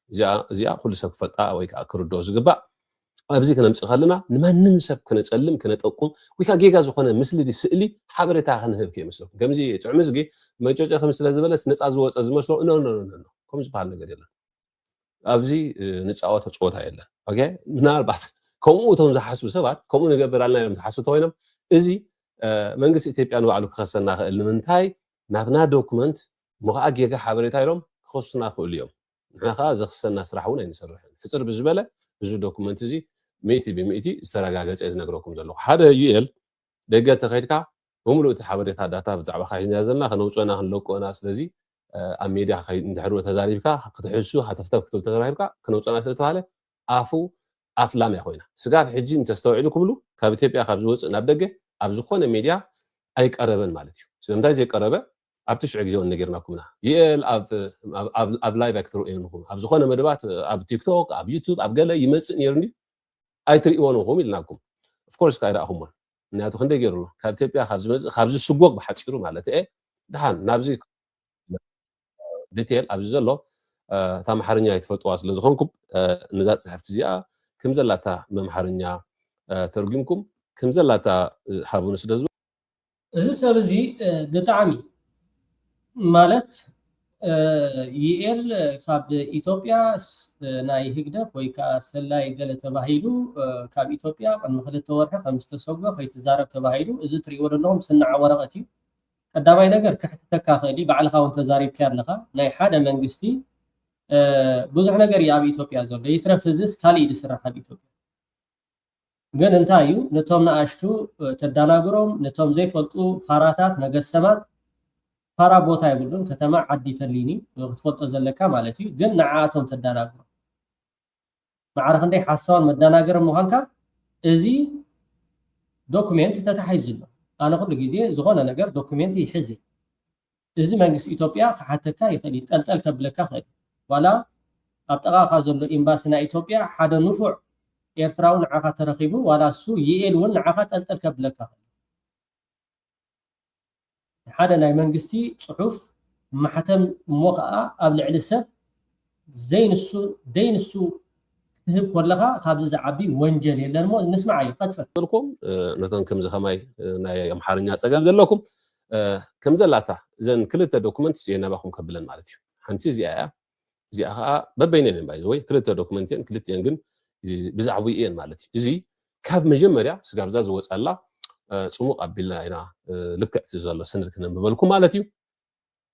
እዚኣ ኩሉ ሰብ ክፈልጣ ወይ ከዓ ክርድኦ ዝግባእ ኣብዚ ክነምፅእ ከለና ንማንም ሰብ ክነፀልም ክነጠቁም ወይ ከዓ ጌጋ ዝኾነ ምስልዲ ስእሊ ሓበሬታ ክንህብ ከይመስለኩም። ከምዚ ጥዑምዝጊ መጨጨ ከም ስለ ዝበለስ ነፃ ዝወፀ ዝመስሎ ኖ ኖ ኖ ኖ ከም ዝበሃል ነገር የለን። ኣብዚ ንፃወቶ ፀወታ የለን። ኦኬ ምናልባት ከምኡ እቶም ዝሓስቡ ሰባት ከምኡ ንገብር ኣልና ኢሎም ዝሓስቡ ተኮይኖም እዚ መንግስቲ ኢትዮጵያ ንባዕሉ ክኸሰና ክእል ንምንታይ ናትና ዶኩመንት እሞ ከዓ ጌጋ ሓበሬታ ኢሎም ክኸሱና ክእሉ እዮም። ንሕና ከዓ ዘኽሰና ስራሕ እውን ኣይንሰርሕን። ሕፅር ብዝበለ እዚ ዶኩመንት እዚ ሚእቲ ብሚእቲ ዝተረጋገፀ እየ ዝነግረኩም ዘለኹ። ሓደ ዩኤል ደገ ተኸይድካ ብምሉእ እቲ ሓበሬታ ዳታ ብዛዕባኻ ሒዝና ዘለና ከነውፅኦና ክንለቅኦና ስለዚ ኣብ ሜድያ እንድሕር ተዛሪብካ ክትሕሱ ሃተፍተፍ ክትብል ተዛሪብካ ክነውፅኦና ስለዝተባሃለ ኣፉ ኣፍላም እያ ኮይና። ስጋብ ሕጂ እንተስተውዒሉ ክብሉ ካብ ኢትዮጵያ ካብ ዝወፅእ ናብ ደገ ኣብ ዝኾነ ሜድያ ኣይቀረበን ማለት እዩ። ስለምንታይ ዘይቀረበ ኣብቲ ሽዑ ግዜ እውን ነጊርናኩምና። ዩኤል ኣብ ላይቭ ኣይክትርእዮ ንኹም ኣብ ዝኾነ መደባት ኣብ ቲክቶክ ኣብ ዩቱብ ኣብ ገለ ይመፅእ ነይሩ እንዲ ኣይትርእይዎን ንኹም ኢልናኩም። ኦፍኮርስ ከኣ ኣይረኣኹሞን። ምክንያቱ ክንደይ ገይሩ ኣሎ ካብ ኢትዮጵያ ካብ ዝመፅእ ካብ ዝስጎግ ብሓፂሩ ማለት እየ። ድሓን ናብዚ ዲቴል ኣብዚ ዘሎ እታ ኣምሓርኛ ይትፈልጥዋ ስለ ዝኾንኩም ነዛ ፅሕፍቲ እዚኣ ከም ዘላታ መምሓርኛ ተርጉምኩም ከም ዘላታ ሃቡኒ ስለ ዝብል እዚ ሰብ እዚ ብጣዕሚ ማለት ዩኤል ካብ ኢትዮጵያ ናይ ህግደፍ ወይ ከዓ ሰላይ ገለ ተባሂሉ ካብ ኢትዮጵያ ቅድሚ ክልተ ወርሒ ከም ዝተሰጎ ከይትዛረብ ተባሂሉ እዚ ትሪእዎ ዘለኹም ስናዓ ወረቐት እዩ። ቀዳማይ ነገር ክሕትተካ ክእል እዩ ባዕልኻ እውን ተዛሪብካ ኣለኻ ናይ ሓደ መንግስቲ ብዙሕ ነገር እዩ ኣብ ኢትዮጵያ ዘሎ ይትረፍ እዚስ ካሊእ ዝስራሕ ኣብ ኢትዮጵያ ግን እንታይ እዩ ነቶም ንኣሽቱ ተዳናግሮም ነቶም ዘይፈልጡ ፋራታት መገሰማት ፋራ ቦታ ይብሉን ከተማ ዓዲ ፈሊኒ ክትፈልጦ ዘለካ ማለት እዩ ግን ንዓኣቶም ተዳናግሮም ማዕረ ክንደይ ሓሳውን መዳናገርን ምዃንካ እዚ ዶኩሜንት ተታሒዙ ኣሎ ኣነ ኩሉ ግዜ ዝኾነ ነገር ዶኩሜንት ይሕዝ እዚ መንግስቲ ኢትዮጵያ ክሓተካ ይኽእል እዩ ጠልጠል ከብለካ ክእል ዋላ ኣብ ጠቓኻ ዘሎ ኤምባሲ ናይ ኢትዮጵያ ሓደ ንፉዕ ኤርትራዊ ንዓኻ ተረኺቡ ዋላ እሱ ዩኤል እውን ንዓኻ ጠልጠል ከብለካ ክእል ሓደ ናይ መንግስቲ ፅሑፍ ማሕተም እሞ ከዓ ኣብ ልዕሊ ሰብ ዘይንሱ ደይንሱ ክትህብ ከለኻ ካብዚ ዝዓቢ ወንጀል የለን እሞ ንስማዓዮ ቀፅል በልኩም ነቶም ከምዚ ከማይ ናይ ኣምሓርኛ ፀገም ዘለኩም ከም ዘላታ እዘን ክልተ ዶኩመንት እየ ናባኹም ከብለን ማለት እዩ ሓንቲ እዚኣ እያ እዚኣ ከዓ በበይነን እየን ባይ ወይ ክልተ ዶኩመንት እየን ክልቲአን ግን ብዛዕባኡ እየን ማለት እዩ እዚ ካብ መጀመርያ ስጋብ እዛ ዝወፀላ ፅሙቕ ኣቢልና ኢና ልክዕቲ ዘሎ ሰነድ ክነንብበልኩም ማለት እዩ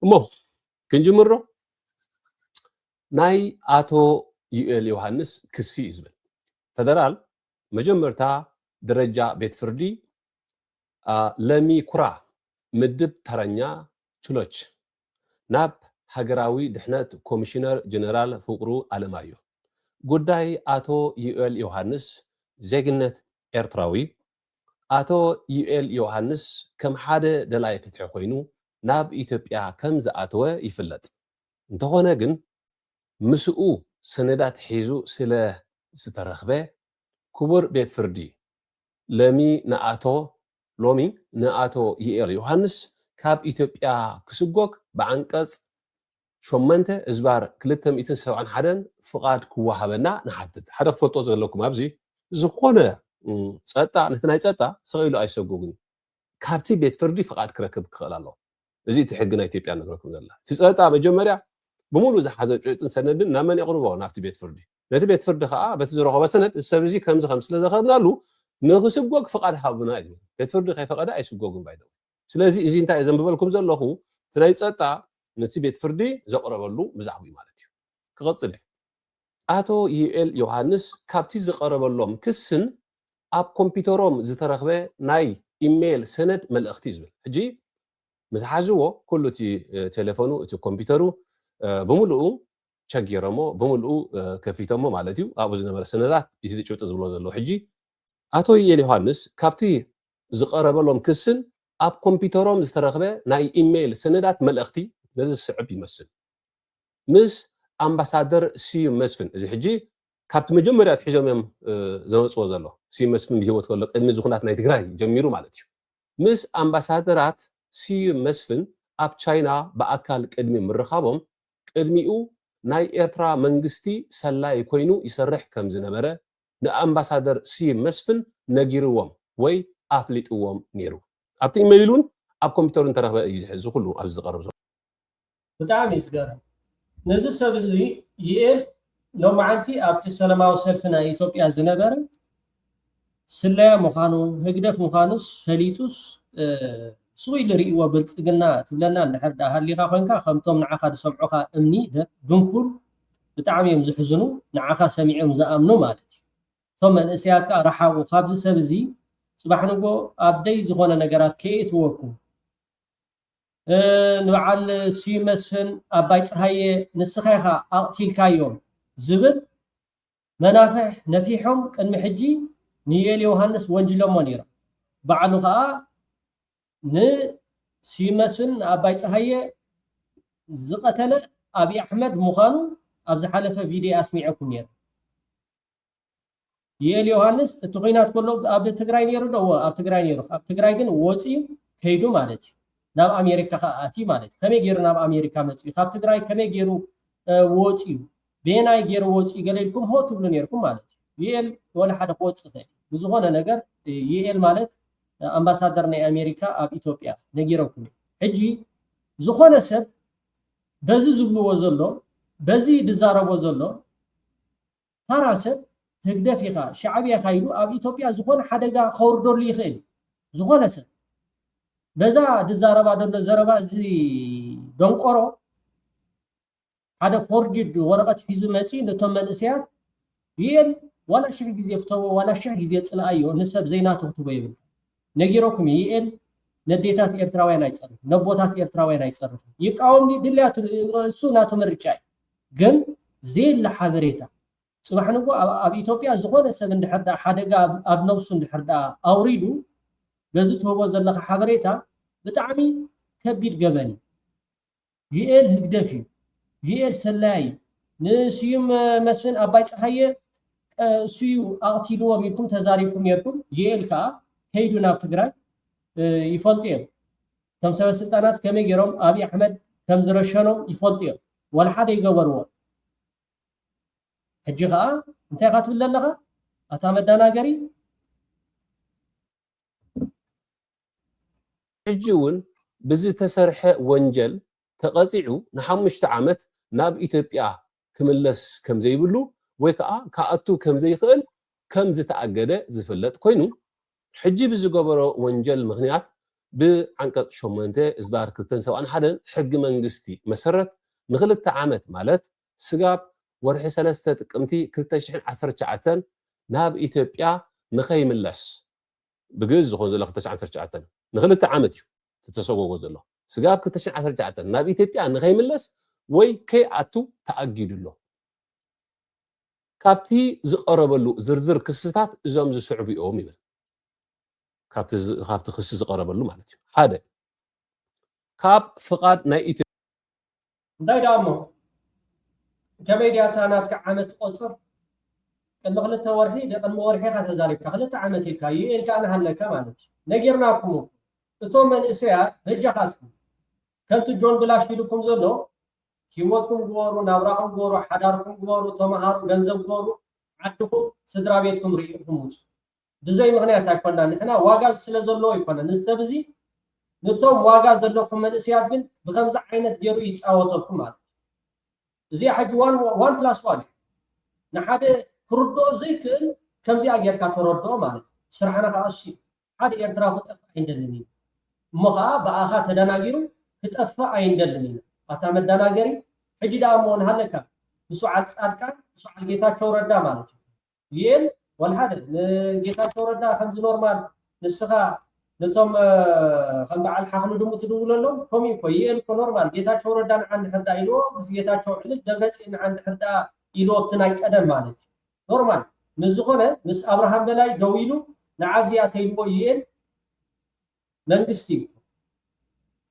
እሞ ክንጅምሮ ናይ ኣቶ ዩኤል ዮሃንስ ክሲ እዩ ዝብል። ፈደራል መጀመርታ ደረጃ ቤት ፍርዲ ለሚ ኩራ ምድብ ተረኛ ችሎች ናብ ሃገራዊ ድሕነት ኮሚሽነር ጀነራል ፍቅሩ ኣለማዮ ጉዳይ ኣቶ ዩኤል ዮሃንስ ዜግነት ኤርትራዊ ኣቶ ዩኤል ዮሃንስ ከም ሓደ ደላይ ፍትሒ ኮይኑ ናብ ኢትዮጵያ ከም ዝኣተወ ይፍለጥ። እንተኾነ ግን ምስኡ ሰነዳት ሒዙ ስለ ዝተረኽበ ክቡር ቤት ፍርዲ ለሚ ንኣቶ ሎሚ ንኣቶ ዩኤል ዮሃንስ ካብ ኢትዮጵያ ክስጎግ ብዓንቀጽ ሸሞንተ እዝባር ክልተ ሚእትን ሰብዓን ሓደን ፍቓድ ክወሃበና ንሓትት። ሓደ ክፈልጦ ዘለኩም ኣብዚ ዝኾነ ጸጣ ነቲ ናይ ጸጣ ስቕ ኢሉ ኣይሰጎግን እዩ። ካብቲ ቤት ፍርዲ ፍቓድ ክረክብ ክኽእል ኣለዎ። እዚ እቲ ሕጊ ናይ ኢትዮጵያ ንብረኩም ዘላ እቲ ጸጣ መጀመርያ ብምሉእ ዝሓዘ ጭብጥን ሰነድን ናብ መን የቕርቦ? ናብቲ ቤት ፍርዲ። ነቲ ቤት ፍርዲ ከዓ በቲ ዝረኸቦ ሰነድ እዚ ሰብ እዚ ከምዚ ከም ስለ ዘኸብናሉ ንክስጎግ ፍቓድ ሃቡና እዩ። ቤት ፍርዲ ከይፈቐደ ኣይስጎግን ባይደ። ስለዚ እዚ እንታይ እየ ዘንብበልኩም ዘለኹ እቲ ናይ ጸጣ ነቲ ቤት ፍርዲ ዘቕረበሉ ብዛዕባኡ ማለት እዩ። ክቐጽል እየ። ኣቶ ዩኤል ዮሃንስ ካብቲ ዝቐረበሎም ክስን ኣብ ኮምፒውተሮም ዝተረኽበ ናይ ኢሜይል ሰነድ መልእኽቲ ዝብል ሕጂ ምስ ሓዝዎ ኩሉ እቲ ቴሌፎኑ እቲ ኮምፒውተሩ ብምሉኡ ቸጊሮሞ ብምሉኡ ከፊቶሞ ማለት እዩ። ኣብኡ ዝነበረ ሰነዳት እቲ ጭብጢ ዝብሎ ዘሎ ሕጂ ኣቶ ዩኤል ዮሃንስ ካብቲ ዝቐረበሎም ክስን ኣብ ኮምፒውተሮም ዝተረኽበ ናይ ኢሜይል ሰነዳት መልእኽቲ ነዚ ዝስዕብ ይመስል። ምስ ኣምባሳደር ስዩም መስፍን እዚ ሕጂ ካብቲ መጀመርያ ኣትሒዞም እዮም ዘመፅዎ ዘሎ ስዩም መስፍን ብሂወት ከሎ ቅድሚ ዝኹናት ናይ ትግራይ ጀሚሩ ማለት እዩ። ምስ ኣምባሳደራት ስዩም መስፍን ኣብ ቻይና ብኣካል ቅድሚ ምርኻቦም ቅድሚኡ ናይ ኤርትራ መንግስቲ ሰላይ ኮይኑ ይሰርሕ ከም ዝነበረ ንኣምባሳደር ስዩም መስፍን ነጊርዎም ወይ ኣፍሊጥዎም ነይሩ። ኣብቲ ኢሜይል እውን ኣብ ኮምፒውተር እንተረኽበ እዩ ዝሕዚ ኩሉ ኣብዚ ዝቐርብ ዘሎ። ብጣዕሚ እዩ ዝገርም። ነዚ ሰብ እዚ ዩኤል ሎመዓልቲ ኣብቲ ሰላማዊ ሰልፊ ናይ ኢትዮጵያ ዝነበረ ስለያ ምዃኑ ህግደፍ ምዃኑስ ፈሊጡስ ስቕ ኢሉ ርእይዎ ብልፅግና ትብለና እንድሕር ደኣ ሃሊኻ ኮይንካ ከምቶም ንዓኻ ዝሰምዑኻ እምኒ ድንኩል ብጣዕሚ እዮም ዝሕዝኑ። ንዓኻ ሰሚዖም ዝኣምኑ ማለት እዩ። እቶም መንእሰያት ከዓ ረሓቑ ካብዚ ሰብ እዚ ፅባሕ ንጎ ኣብ ደይ ዝኾነ ነገራት ከየእትወኩም ንበዓል ስዩ መስፍን ኣባይ ፀሃየ ንስኻ ኢኻ ኣቕቲልካዮም ዝብል መናፍሕ ነፊሖም ቅድሚ ሕጂ ንዩኤል ዮሃንስ ወንጅሎሞ ነይሮም። ባዕሉ ከዓ ንስዩ መስፍን ንኣባይ ፀሃየ ዝቐተለ ኣብይ ኣሕመድ ምዃኑ ኣብ ዝሓለፈ ቪድዮ ኣስሚዐኩም ነይረ። ዩኤል ዮሃንስ እቲ ኩናት ከሎ ኣብ ትግራይ ነይሩ ዶ? ኣብ ትግራይ ነይሩ። ኣብ ትግራይ ግን ወፂኡ ከይዱ ማለት እዩ ናብ ኣሜሪካ ከዓ ኣትዩ ማለት እዩ። ከመይ ገይሩ ናብ ኣሜሪካ መፂኡ? ካብ ትግራይ ከመይ ገይሩ ወፂኡ? በየናይ ገይሩ ወፂኡ? ገለ ኢልኩም ሆ ትብሉ ነይርኩም ማለት እዩ። ዩኤል ወላ ሓደ ክወፅእ ይኽእል እዩ። ብዝኾነ ነገር ዩኤል ማለት ኣምባሳደር ናይ ኣሜሪካ ኣብ ኢትዮጵያ ነጊረኩም እዩ። ሕጂ ዝኾነ ሰብ በዚ ዝብልዎ ዘሎ በዚ ዝዛረቦ ዘሎ ታራ ሰብ ህግደፍ ኢኻ ሻዕብያ ኢኻ ኢሉ ኣብ ኢትዮጵያ ዝኾነ ሓደጋ ከውርደሉ ይኽእል እዩ። ዝኾነ ሰብ በዛ ዝዛረባ ዘሎ ዘረባ እዚ ደንቆሮ ሓደ ፎርጅድ ወረቐት ሒዙ መፂ ነቶም መንእሰያት ዩኤል ዋላ ሽሕ ግዜ ፍተዎ ዋላ ሽሕ ግዜ ፅልኣዮ ንሰብ ዘይናቱ ክትቦ ይብል ነጊረኩም ዩኤል ነዴታት ኤርትራውያን ኣይፀርፍ ነቦታት ኤርትራውያን ኣይፀርፍ ይቃወም ድልያቱ እሱ ናቱ ምርጫ እዩ ግን ዘየለ ሓበሬታ ፅባሕ ንጎ ኣብ ኢትዮጵያ ዝኾነ ሰብ እንድሕር ደኣ ሓደጋ ኣብ ነብሱ እንድሕር ደኣ ኣውሪዱ በዚ ትህቦ ዘለኻ ሓበሬታ ብጣዕሚ ከቢድ ገበን እዩ። ዩኤል ህግደፍ እዩ። ዩኤል ሰላይ እዩ። ንስዩም መስፍን ኣባይ ፀሃየ እሱ እዩ ኣቕቲልዎም ኢልኩም ተዛሪብኩም ነርኩም። ዩኤል ከዓ ከይዱ ናብ ትግራይ ይፈልጡ እዮም። እቶም ሰበ ስልጣናት ከመይ ገይሮም ኣብይ ኣሕመድ ከም ዝረሸኖም ይፈልጡ እዮም። ዋላ ሓደ ይገበርዎ። ሕጂ ከዓ እንታይ ኢኻ ትብል ዘለኻ ኣታ መዳናገሪ? ሕጂ እውን ብዝተሰርሐ ወንጀል ተቐፂዑ ንሓሙሽተ ዓመት ናብ ኢትዮጵያ ክምለስ ከም ዘይብሉ ወይ ከዓ ክኣቱ ከም ዘይኽእል ከም ዝተኣገደ ዝፍለጥ ኮይኑ ሕጂ ብዝገበሮ ወንጀል ምኽንያት ብዓንቀፅ ሸሞንተ እዝባር ክልተን ሰብዓን ሓደን ሕጊ መንግስቲ መሰረት ንክልተ ዓመት ማለት ስጋብ ወርሒ ሰለስተ ጥቅምቲ ክልተ ሽሕን ዓሰርተ ትሽዓተን ናብ ኢትዮጵያ ንኸይምለስ፣ ብግእዝ ዝኾን ዘሎ ክልተ ሽሕን ዓሰርተ ትሽዓተን ንክልተ ዓመት እዩ ተተሰጎጎ ዘሎ። ስጋብ ክልተ ሽሕን ዓሰርተ ትሽዓተን ናብ ኢትዮጵያ ንኸይምለስ ወይ ከይኣቱ ተኣጊዱ ኣሎ። ካብቲ ዝቐረበሉ ዝርዝር ክስታት እዞም ዝስዕቡ እዮም ይብል። ካብቲ ዝ- ካብቲ ክሲ ዝቐረበሉ ማለት እዩ። ሓደ፣ ካብ ፍቓድ ናይ ኢትዮ እንታይ ደኣ እሞ ከመይ ድያ እታ ናትካ ዓመት ትቆፅር? ቅድሚ ክልተ ወርሒ ደ ቅድሚ ወርሒ ኢኻ ተዛሪብካ፣ ክልተ ዓመት ኢልካ ይኤል ከኣ ንሃለካ ማለት እዩ። ነጊርናኩም እኮ። እቶም መንእሰያት በጃኻትኩም ከምቲ ጆን ብላሽ ኢልኩም ዘሎ ሂወትኩም ግበሩ፣ ናብራኹም ግበሩ፣ ሓዳርኩም ግበሩ፣ ተምሃሩ፣ ገንዘብ ግበሩ፣ ዓድኹም ስድራ ቤትኩም ርኢኹም ውፁ። ብዘይ ምኽንያት ኣይኮና፣ ንሕና ዋጋ ስለ ዘለዎ ኣይኮነ። ንሰብ እዚ ንቶም ዋጋ ዘለኩም መንእሰያት ግን ብከምዚ ዓይነት ገይሩ ይፃወተኩም ማለት እዩ። እዚኣ ሕጂ ዋን ዋን ፕላስ ዋን እዩ። ንሓደ ክርድኦ ዘይክእል ከምዚኣ ጌርካ ተረድኦ ማለት እዩ። ስራሕና ከዓ እሱ እዩ። ሓደ ኤርትራ ክጠፍእ ኣይንደልን ኢና። እሞ ከዓ ብኣኻ ተደናጊሩ ክጠፍእ ኣይንደልን ኢና። ኣታ መደናገሪ ሕጂ ደኣ እሞ ንሃለካ ምስ በዓል ፃድቃን ምስ በዓል ጌታቸው ረዳ ማለት እዩ። ዩኤል ዋላ ሓደ ንጌታቸው ረዳ ከምዚ ኖርማል ንስኻ ነቶም ከም በዓል ሓኽሉ ድሙ ትድውለሎም ከምኡ እኮ ዩኤል እኮ ኖርማል ጌታቸው ረዳ ንዓ እንድሕር ዳ ኢልዎ ምስ ጌታቸው ዕልል ደብረፅዮን ንዓ እንድሕር ዳ ኢልዎ ኣብቲ ናይ ቀደም ማለት እዩ ኖርማል ምስ ዝኾነ ምስ ኣብርሃም በላይ ደው ኢሉ ንዓ ኣብዚኣ ተይልዎ ዩኤል መንግስቲ እዩ።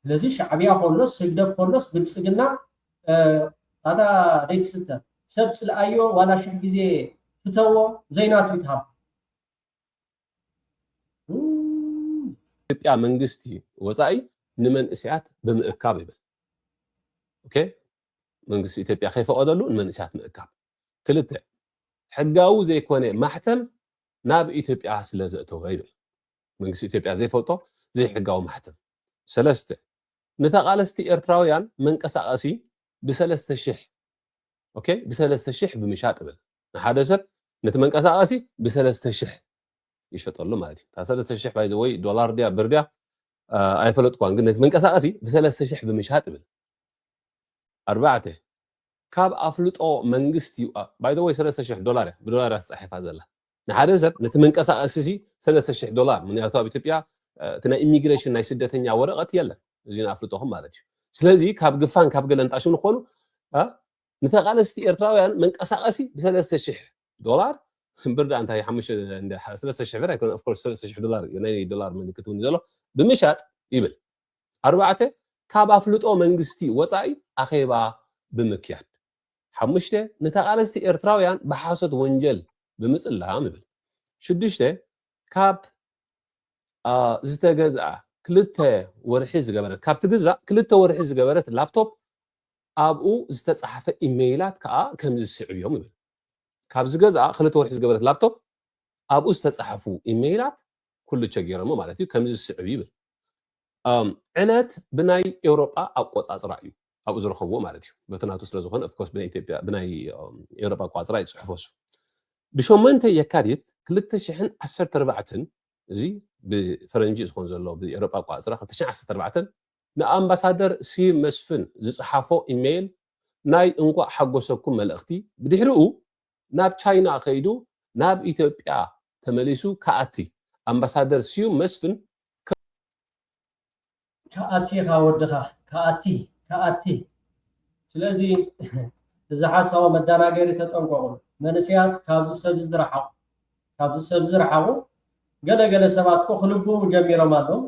ስለዚ ሻዕብያ ኮሎስ ህግደፍ ኮሎስ ብልፅግና ኣታ ደይትስተ ሰብ ፅልኣዮ ዋላ ሽሕ ግዜ ፍተዎ ዘይናቱ ይትሃብ ኢትዮጵያ መንግስቲ ወፃኢ ንመንእሰያት ብምእካብ ይብል። ኦኬ መንግስቲ ኢትዮጵያ ከይፈቀደሉ ንመንእሰያት ምእካብ። ክልተ ሕጋዊ ዘይኮነ ማሕተም ናብ ኢትዮጵያ ስለ ዘእተወ ይብል። መንግስቲ ኢትዮጵያ ዘይፈልጦ ዘይሕጋዊ ማሕተም። ሰለስተ ንተቓለስቲ ኤርትራውያን መንቀሳቐሲ ብሰለስተ ሽሕ ኦኬ ብሰለስተ ሽሕ ብምሻጥ ይብል። ንሓደ ሰብ ነቲ መንቀሳቐሲ ብሰለስተ ሽሕ ይሸጠሉ ማለት እዩ። እታ ሰለስተ ሽሕ ባይ ወይ ዶላር ድያ ብር ድያ ኣይፈለጥኳን፣ ግን ነቲ መንቀሳቐሲ ብሰለስተ ሽሕ ብምሻጥ ይብል። ኣርባዕተ ካብ ኣፍልጦ መንግስቲ ባይ ወይ ሰለስተ ሽሕ ዶላር እያ ብዶላር እያ ተፃሒፋ ዘላ ንሓደ ሰብ ነቲ መንቀሳቐሲ ሲ ሰለስተ ሽሕ ዶላር ምክንያቱ ኣብ ኢትዮጵያ እቲ ናይ ኢሚግሬሽን ናይ ስደተኛ ወረቐት የለን። እዚ ንኣፍልጦኹም ማለት እዩ። ስለዚ ካብ ግፋን ካብ ገለ እንጣሽም ንኾኑ ንተቓለስቲ ኤርትራውያን መንቀሳቐሲ ብሰለስተ ሽሕ ዶላር እምበር ዳ እንታይ ሓሙሽተ እንደ ሰለስተ ሽሕ ብር ኣይኮነ ኦፍኮርስ ሰለስተ ሽሕ ዶላር እዩ ናይ ዶላር ምልክት እውን ዘሎ ብምሻጥ ይብል። ኣርባዕተ ካብ ኣፍልጦ መንግስቲ ወፃኢ ኣኼባ ብምክያድ። ሓሙሽተ ንተቓለስቲ ኤርትራውያን ብሓሶት ወንጀል ብምፅላም ይብል። ሽዱሽተ ካብ ዝተገዝኣ ክልተ ወርሒ ዝገበረት ካብ ትግዛእ ክልተ ወርሒ ዝገበረት ላፕቶፕ ኣብኡ ዝተፃሓፈ ኢሜይላት ከዓ ከምዚ ዝስዕብ እዮም ይብል። ካብ ዝገዝኣ ክልተ ወርሒ ዝገበረት ላፕቶፕ ኣብኡ ዝተፃሓፉ ኢሜይላት ኩሉ ቸጊሮሞ ማለት እዩ ከምዚ ዝስዕብ ይብል። ዕለት ብናይ ኤውሮጳ ኣቆፃፅራ እዩ ኣብኡ ዝረኸብዎ ማለት እዩ። በቲ ናቱ ስለዝኾነ ኦፍኮርስ ብናይ ኢትዮጵያ ብናይ ኤውሮጳ ኣቆፃፅራ እዩ ዝፅሕፎ እሱ። ብሸሞንተ የካቲት ክልተ ሽሕን ዓሰርተ ኣርባዕተን እዚ ብፈረንጂ ዝኾን ዘሎ ብኤውሮጳ ኣቆፃፅራ ክልተ ሽሕን ዓሰርተ ኣርባዕተን ንኣምባሳደር ስዩም መስፍን ዝፀሓፎ ኢሜይል ናይ እንኳዕ ሓጎሰኩም መልእኽቲ ብድሕሪኡ ናብ ቻይና ከይዱ ናብ ኢትዮጵያ ተመሊሱ ክኣቲ ኣምባሳደር ስዩም መስፍን ክኣቲ ኢኻ ወድኻ ክኣቲ ክኣቲ ስለዚ እዚ ሓሳዊ መዳናገሪ ተጠንቀቑ መንእሰያት ካብዚ ሰብ እዚ ዝረሓቑ ካብዚ ሰብ እዚ ረሓቑ ገለ ገለ ሰባት እኮ ክልብሙ ጀሚሮም ኣለዉ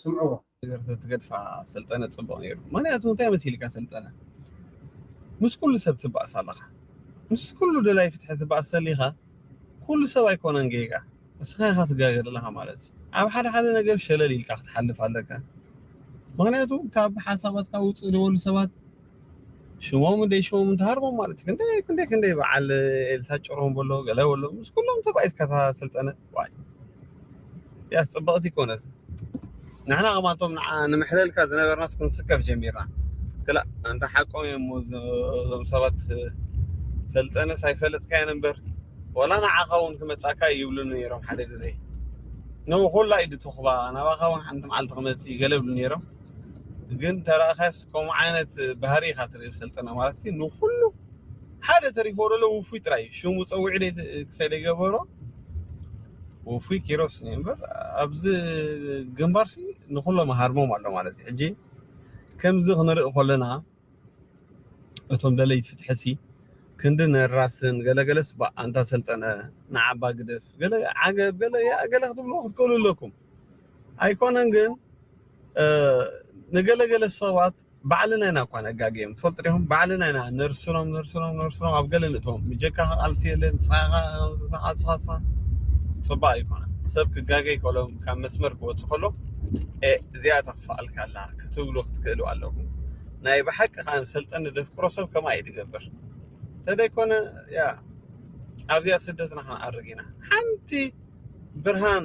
ስምዕዎ። ነገር ተትገድፋ ሰልጠነ ፅቡቕ ነይሩ። ምክንያቱ እንታይ መሲልካ ሰልጠነ ምስ ኩሉ ሰብ ትባእስ ኣለኻ። ምስ ኩሉ ደላይ ፍትሒ ትባእስ ሰሊኻ ኩሉ ሰብ ኣይኮነን ጌጋ። እስኻ ኢኻ ትጋገ ዘለኻ ማለት እዩ። ኣብ ሓደ ሓደ ነገር ሸለል ኢልካ ክትሓልፍ ኣለካ። ምክንያቱ ካብ ሓሳባትካ ውፅእ ዝበሉ ሰባት ሽሞም እንደይ ሽሞም እንተሃርቦም ማለት እዩ። ክንደይ ክንደይ ክንደይ በዓል ኤልሳ ጭሮም በሎ ገለ በሎ ምስ ኩሎም ተባኢስካ እታ ሰልጠነ ዋይ ያስ ፅብቕቲ ይኮነት ንሕና ከማንቶም ንምሕለልካ ዝነበርናስ ክንስከፍ ጀሚርና ክላ ኣንታ ሓቆም እዮም እዞም ሰባት ሰልጠነስ ኣይፈለጥካዮን እምበር ወላ ንዓኻ እውን ክመፃካ ይብሉኒ ነይሮም ሓደ ግዜ ንኹላ ኢዱ ትኹባ ናባኻ እውን ሓንቲ መዓልቲ ክመፅእ ገለ ይብሉ ነይሮም ግን ተረእኻስ ከምኡ ዓይነት ባህሪ ኢኻ ትርኢ ሰልጠነ ማለት ንኩሉ ሓደ ተሪፎ ዘሎ ውፉይ ጥራይ ሽሙ ጸዊዑ ደይ ክሰይ ደይ ገበሮ ውፉይ ኪሮስ እምበር ኣብዚ ግንባርሲ ንኩሎም ሃርሞም ኣሎ ማለት እዩ። ሕጂ ከምዚ ክንርኢ ከለና እቶም ደለይቲ ፍትሕሲ ክንዲ ነራስን ገለገለስ ባ ኣንታ ሰልጠነ ንዓባ ግደፍ ገለ ዓገብ ገለ ያ ገለ ክትብልዎ ክትክእሉ ኣለኩም። ኣይኮነን ግን ንገለገለ ሰባት ባዕልና ኢና እኳ ነጋግዮም ትፈልጡ ዲኹም? ባዕልና ኢና ነርስኖም ነርስኖም ነርስኖም ኣብ ገለ ንእቶም ብጀካ ቃልሲ የለ ንስኻ ጽባቕ ኣይኮነ ሰብ ክጋገይ ከሎም ካብ መስመር ክወጽእ ከሎ እዚኣ ተኽፍኣልካ ኣላ ክትብሉ ክትክእሉ ኣለኩም። ናይ ብሓቂ ከዓ ሰልጠን ደፍቅሮ ሰብ ከማ እዩ ዝገብር ተደይኮነ ያ ኣብዚኣ ስደትና ክንኣርግ ኢና። ሓንቲ ብርሃን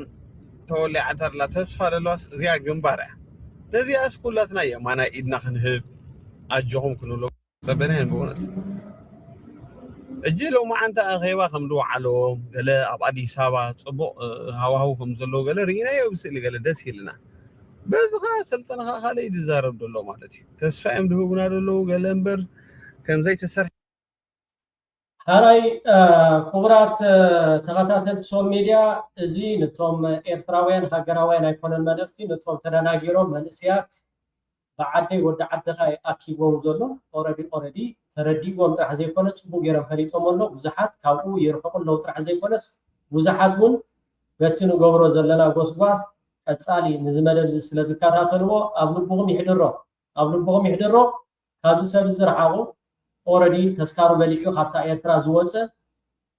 ተወሊዓ ተላ ተስፋ ዘለዋስ እዚኣ ግንባር እያ። ነዚኣስ ኩላትና የማናይ ኢድና ክንህብ ኣጆኹም ክንብሎ ጸበና እየን ብእውነት። እጂ ሎማዓንቲ ኣኼባ ከም ዝወዓሎም ገለ ኣብ ኣዲስ ኣበባ ጽቡቕ ሃዋህው ከም ዘለዎ ገለ ርኢናዮ ብስእሊ ገለ ደስ ኢልና። በዚ ኸዓ ሰልጠነ ኸዓ ካልእ እዩ ዝዛረብ ዘሎ ማለት እዩ። ተስፋ እዮም ዝህቡና ዘለዉ ገለ እምበር ከም ዘይተሰርሐ ሓራይ ክቡራት ተኸታተልቲ ሶም ሜድያ እዚ ነቶም ኤርትራውያን ሃገራውያን ኣይኮነን መልእኽቲ ነቶም ተደናጊሮም መንእስያት ብዓደይ ወዲ ዓድኻ ኣኪቦም ዘሎ ኦረዲ ኦረዲ ተረዲእዎም ጥራሕ ዘይኮነ ፅቡቅ ገይሮም ፈሊጦም ኣሎ ብዙሓት ካብኡ ይርሕቁ ኣለዉ ጥራሕ ዘይኮነስ ብዙሓት እውን በቲ ንገብሮ ዘለና ጎስጓስ ቀፃሊ ንዚ መደብ እዚ ስለ ዝከታተልዎ ኣብ ልብኹም ይሕድሮ ኣብ ልብኹም ይሕድሮ ካብዚ ሰብ እዚ ረሓቑ ኦረዲ ተስካሩ በሊዑ ካብታ ኤርትራ ዝወፀ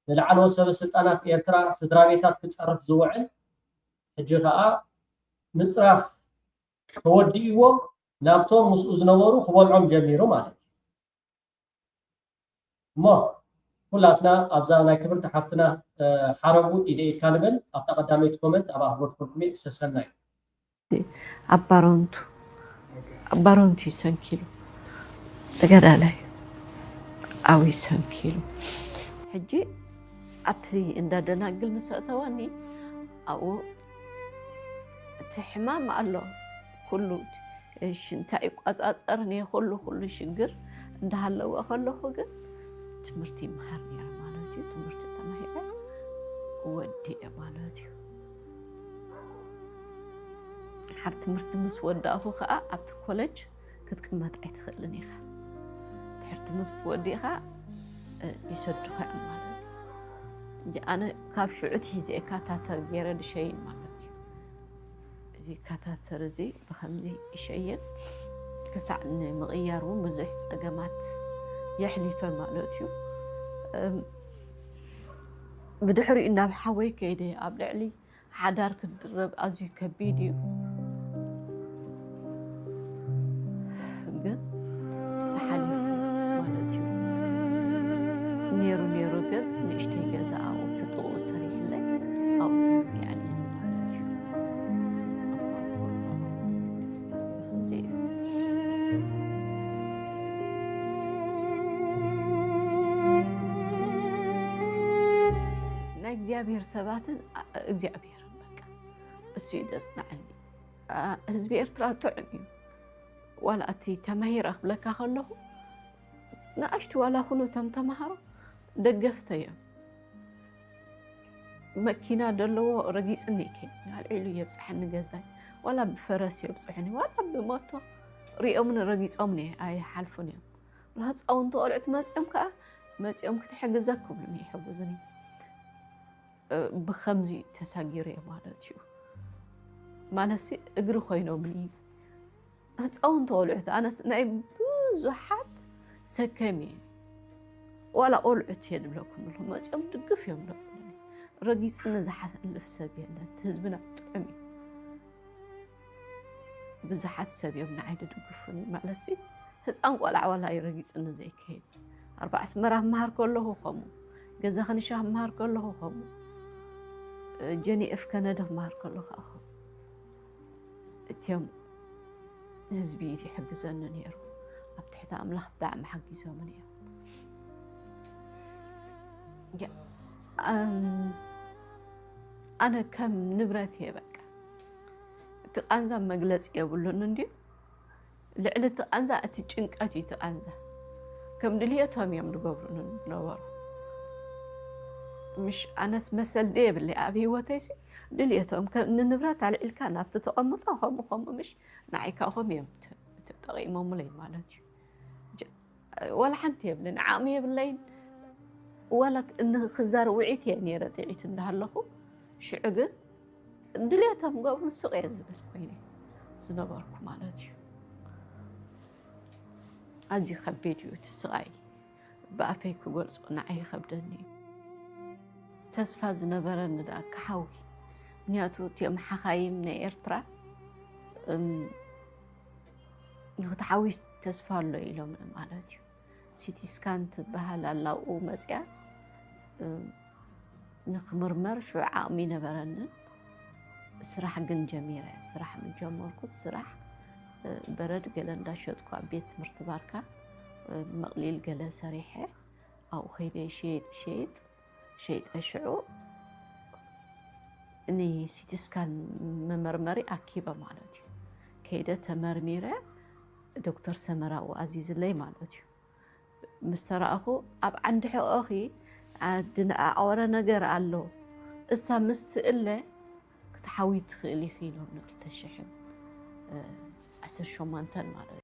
ንላዕለዎት ሰበ ስልጣናት ኤርትራ ስድራ ቤታት ክፀርፍ ዝውዕል ሕጂ ከዓ ምፅራፍ ተወዲእዎ ናብቶም ምስኡ ዝነበሩ ክበልዖም ጀሚሩ ማለት እዩ እሞ ኩላትና ኣብዛ ናይ ክብርቲ ሓፍትና ሓረጉ ኢደ ኢድካ ንበል ኣብታ ቀዳመይቲ ኮመንት ኣብ ኣክጎድፈልኩም እየ ሰሰናዩ ኣብ ባሮንቱ ኣብ ባሮንቱ ይሰንኪሉ ተጋዳላይ ኣው ይሰንኪሉ ሕጂ ኣብቲ እንዳ ደናግል ምስ ኣእተወኒ ኣብኡ እቲ ሕማም ኣሎ ኩሉ ሽንታ ይቋፃፀር ናይ ኩሉ ኩሉ ሽግር እንዳሃለወ ከለኹ ግን ትምህርቲ ይምሃር ነይረ ማለት እዩ ትምህርቲ ተማሂረ ወዲኤ ማለት እዩ ሓር ትምህርቲ ምስ ወዳእኹ ከዓ ኣብቲ ኮለጅ ክትቅመጥ ኣይትኽእልን ኢኻ ድሕር ትምህርቲ ወዲእኻ ይሰዱኻ እዮም ማለት እዩ እንጂ ኣነ ካብ ሽዑት ሂዘ እካታተር ገይረ ድሸይን ማለት እዩ እዚ እካታተር እዚ ብከምዚ ይሸይን ክሳዕ ንምቕያር እውን ብዙሕ ፀገማት የሕሊፈ ማለት እዩ ብድሕሪኡ ናብ ሓወይ ከይደ ኣብ ልዕሊ ሓዳር ክትድረብ ኣዝዩ ከቢድ እዩ ግን ተሓሊፉ ማለት እዩ ነይሩ ነይሩ ግን ንእሽተይ ገዛ ኣብኡ ትጥቕኡ ሰሪሕለይ ኣብኡ ተመኪዐኒ ማለት እዩ ናይ እግዚኣብሔር ሰባትን እግዚኣብሔርን በቃ እሱ እዩ ዘጽናዕኒ ህዝቢ ኤርትራ ጥዑም እዩ ዋላ እቲ ተማሂረ ክብለካ ከለኹ ንኣሽቱ ዋላ ኩኑ እቶም ተምሃሮ ደገፍተ እዮም መኪና ደለዎ ረጊፅኒ ይከይድ ኣልዒሉ የብፅሐኒ ገዛይ ዋላ ብፈረስ የብፅሑኒ ዋላ ብሞቶ ሪኦምን ረጊፆምኒ ኣይሓልፉን እዮም ህፃውንቲ ቆልዑት መፂኦም ከዓ መፂኦም ክትሕግዘ ክብሉኒ ይሕግዙኒ ብከምዚ ተሳጊረ ማለት እዩ ማለትሲ እግሪ ኮይኖምኒ ህፃውንቲ ቆልዑት ኣነስ ናይ ብዙሓት ሰከም እየ ዋላ ቆልዑት እየ ዝብለኩም ኣለኹ መፂኦም ድግፍ እዮም ዝብለኩም ረጊፅኒ ዝሓልፍ ሰብ የለን ህዝብና ጥዑም እዩ ብዙሓት ሰብ እዮም ንዓይ ዝድግፉኒ ማለትሲ ህፃን ቆልዓ ዋላ እዩ ረጊፅኒ ዘይከይድ ኣርባዕ ኣስመራ ክመሃር ከለኹ ከምኡ ገዛ ከንሻ ክመሃር ከለኹ ከምኡ ጀኒኤፍ ከነደ ክመሃር ከለኹ ከዓ ከምኡ እትዮም ህዝቢ ይሕግዘኒ ነይሩ ኣብ ትሕቲ ኣምላኽ ብጣዕሚ ሓጊዞምኒ እዮም ኣነ ከም ንብረት እየ በቃ እቲ ቃንዛ መግለፂ የብሉን እንድዩ ልዕሊ እቲ ቃንዛ እቲ ጭንቀት እዩ እቲ ቃንዛ ከም ድልየቶም እዮም ዝገብሩ ዝነበሩ። ምሽ ኣነስ መሰል ደ የብለይ ኣብ ህይወተይሲ ድልየቶም ከም ንንብረት ኣልዒልካ ናብቲ ተቐምጦ ከምኡ ከምኡ ምሽ ንዓይ ካብኦም እዮም ተ- ተጠቒሞምለይ ማለት እዩ። ጀ- ወላ ሓንቲ የብለይን፣ ዓቕሚ የብለይን። ወላ ክ- እንክዛር ውዒት እየ ነይረ ጥዒት እንዳሃለኹ ሽዑ ግን ድልየቶም ገብሩ ስቕ እየ ዝብል ኮይነ ዝነበርኩ ማለት እዩ። ኣዝዩ ከቢድ እዩ እቲ ስቓይ። ብኣፈይ ክገልጾ ንዓይ ይኸብደኒ እዩ። ተስፋ ዝነበረኒ ደኣ ክሓዊ። ምክንያቱ እቲኦም ሓኻይም ናይ ኤርትራ እም፣ ንክትሓዊ ተስፋ ኣሎ ኢሎም ማለት እዩ። ሲቲ ስካን ትበሃል ኣላ ኣብኡ መፅያ እም፣ ንክምርመር ሽዑ ዓቕሚ ነበረንን። ስራሕ ግን ጀሚረ። ስራሕ ምስ ጀመርኩት ስራሕ እ፣ በረድ ገለ እንዳሸጥኩ ኣብ ቤት ትምህርቲ ባርካ እ፣ መቕሊል ገለ ሰሪሐ ኣብኡ ከይደ ሸይጥ ሸይጥ ሸይጠ ሽዑ ንሲቲ ስካን መመርመሪ ኣኪበ ማለት እዩ። ከይደ ተመርሚረ ዶክተር ሰመራኡ ኣዚዝለይ ማለት እዩ። ምስ ተራእኹ ኣብ ዓንዲ ሕቖኺ ድንኣዕወረ ነገር ኣሎ፣ እሳ ምስ ትእለ ክትሓዊ ትኽእል ኢኺ ኢሎም ንክልተ ሽሕን ዓሰርተ ሸሞንተን ማለት እዩ።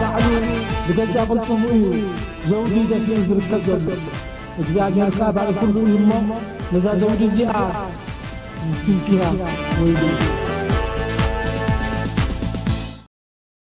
ባዕሉ ብገዛ ቅልጽሙ እዩ ዘውዲ ደፊኡ ዝርከብ ዘሎ። እግዚኣብሔር ከኣ ባዕሉ ኩሉ እዩ እሞ ነዛ ዘውዲ እዚኣ ዝትንክያ ወይሉ።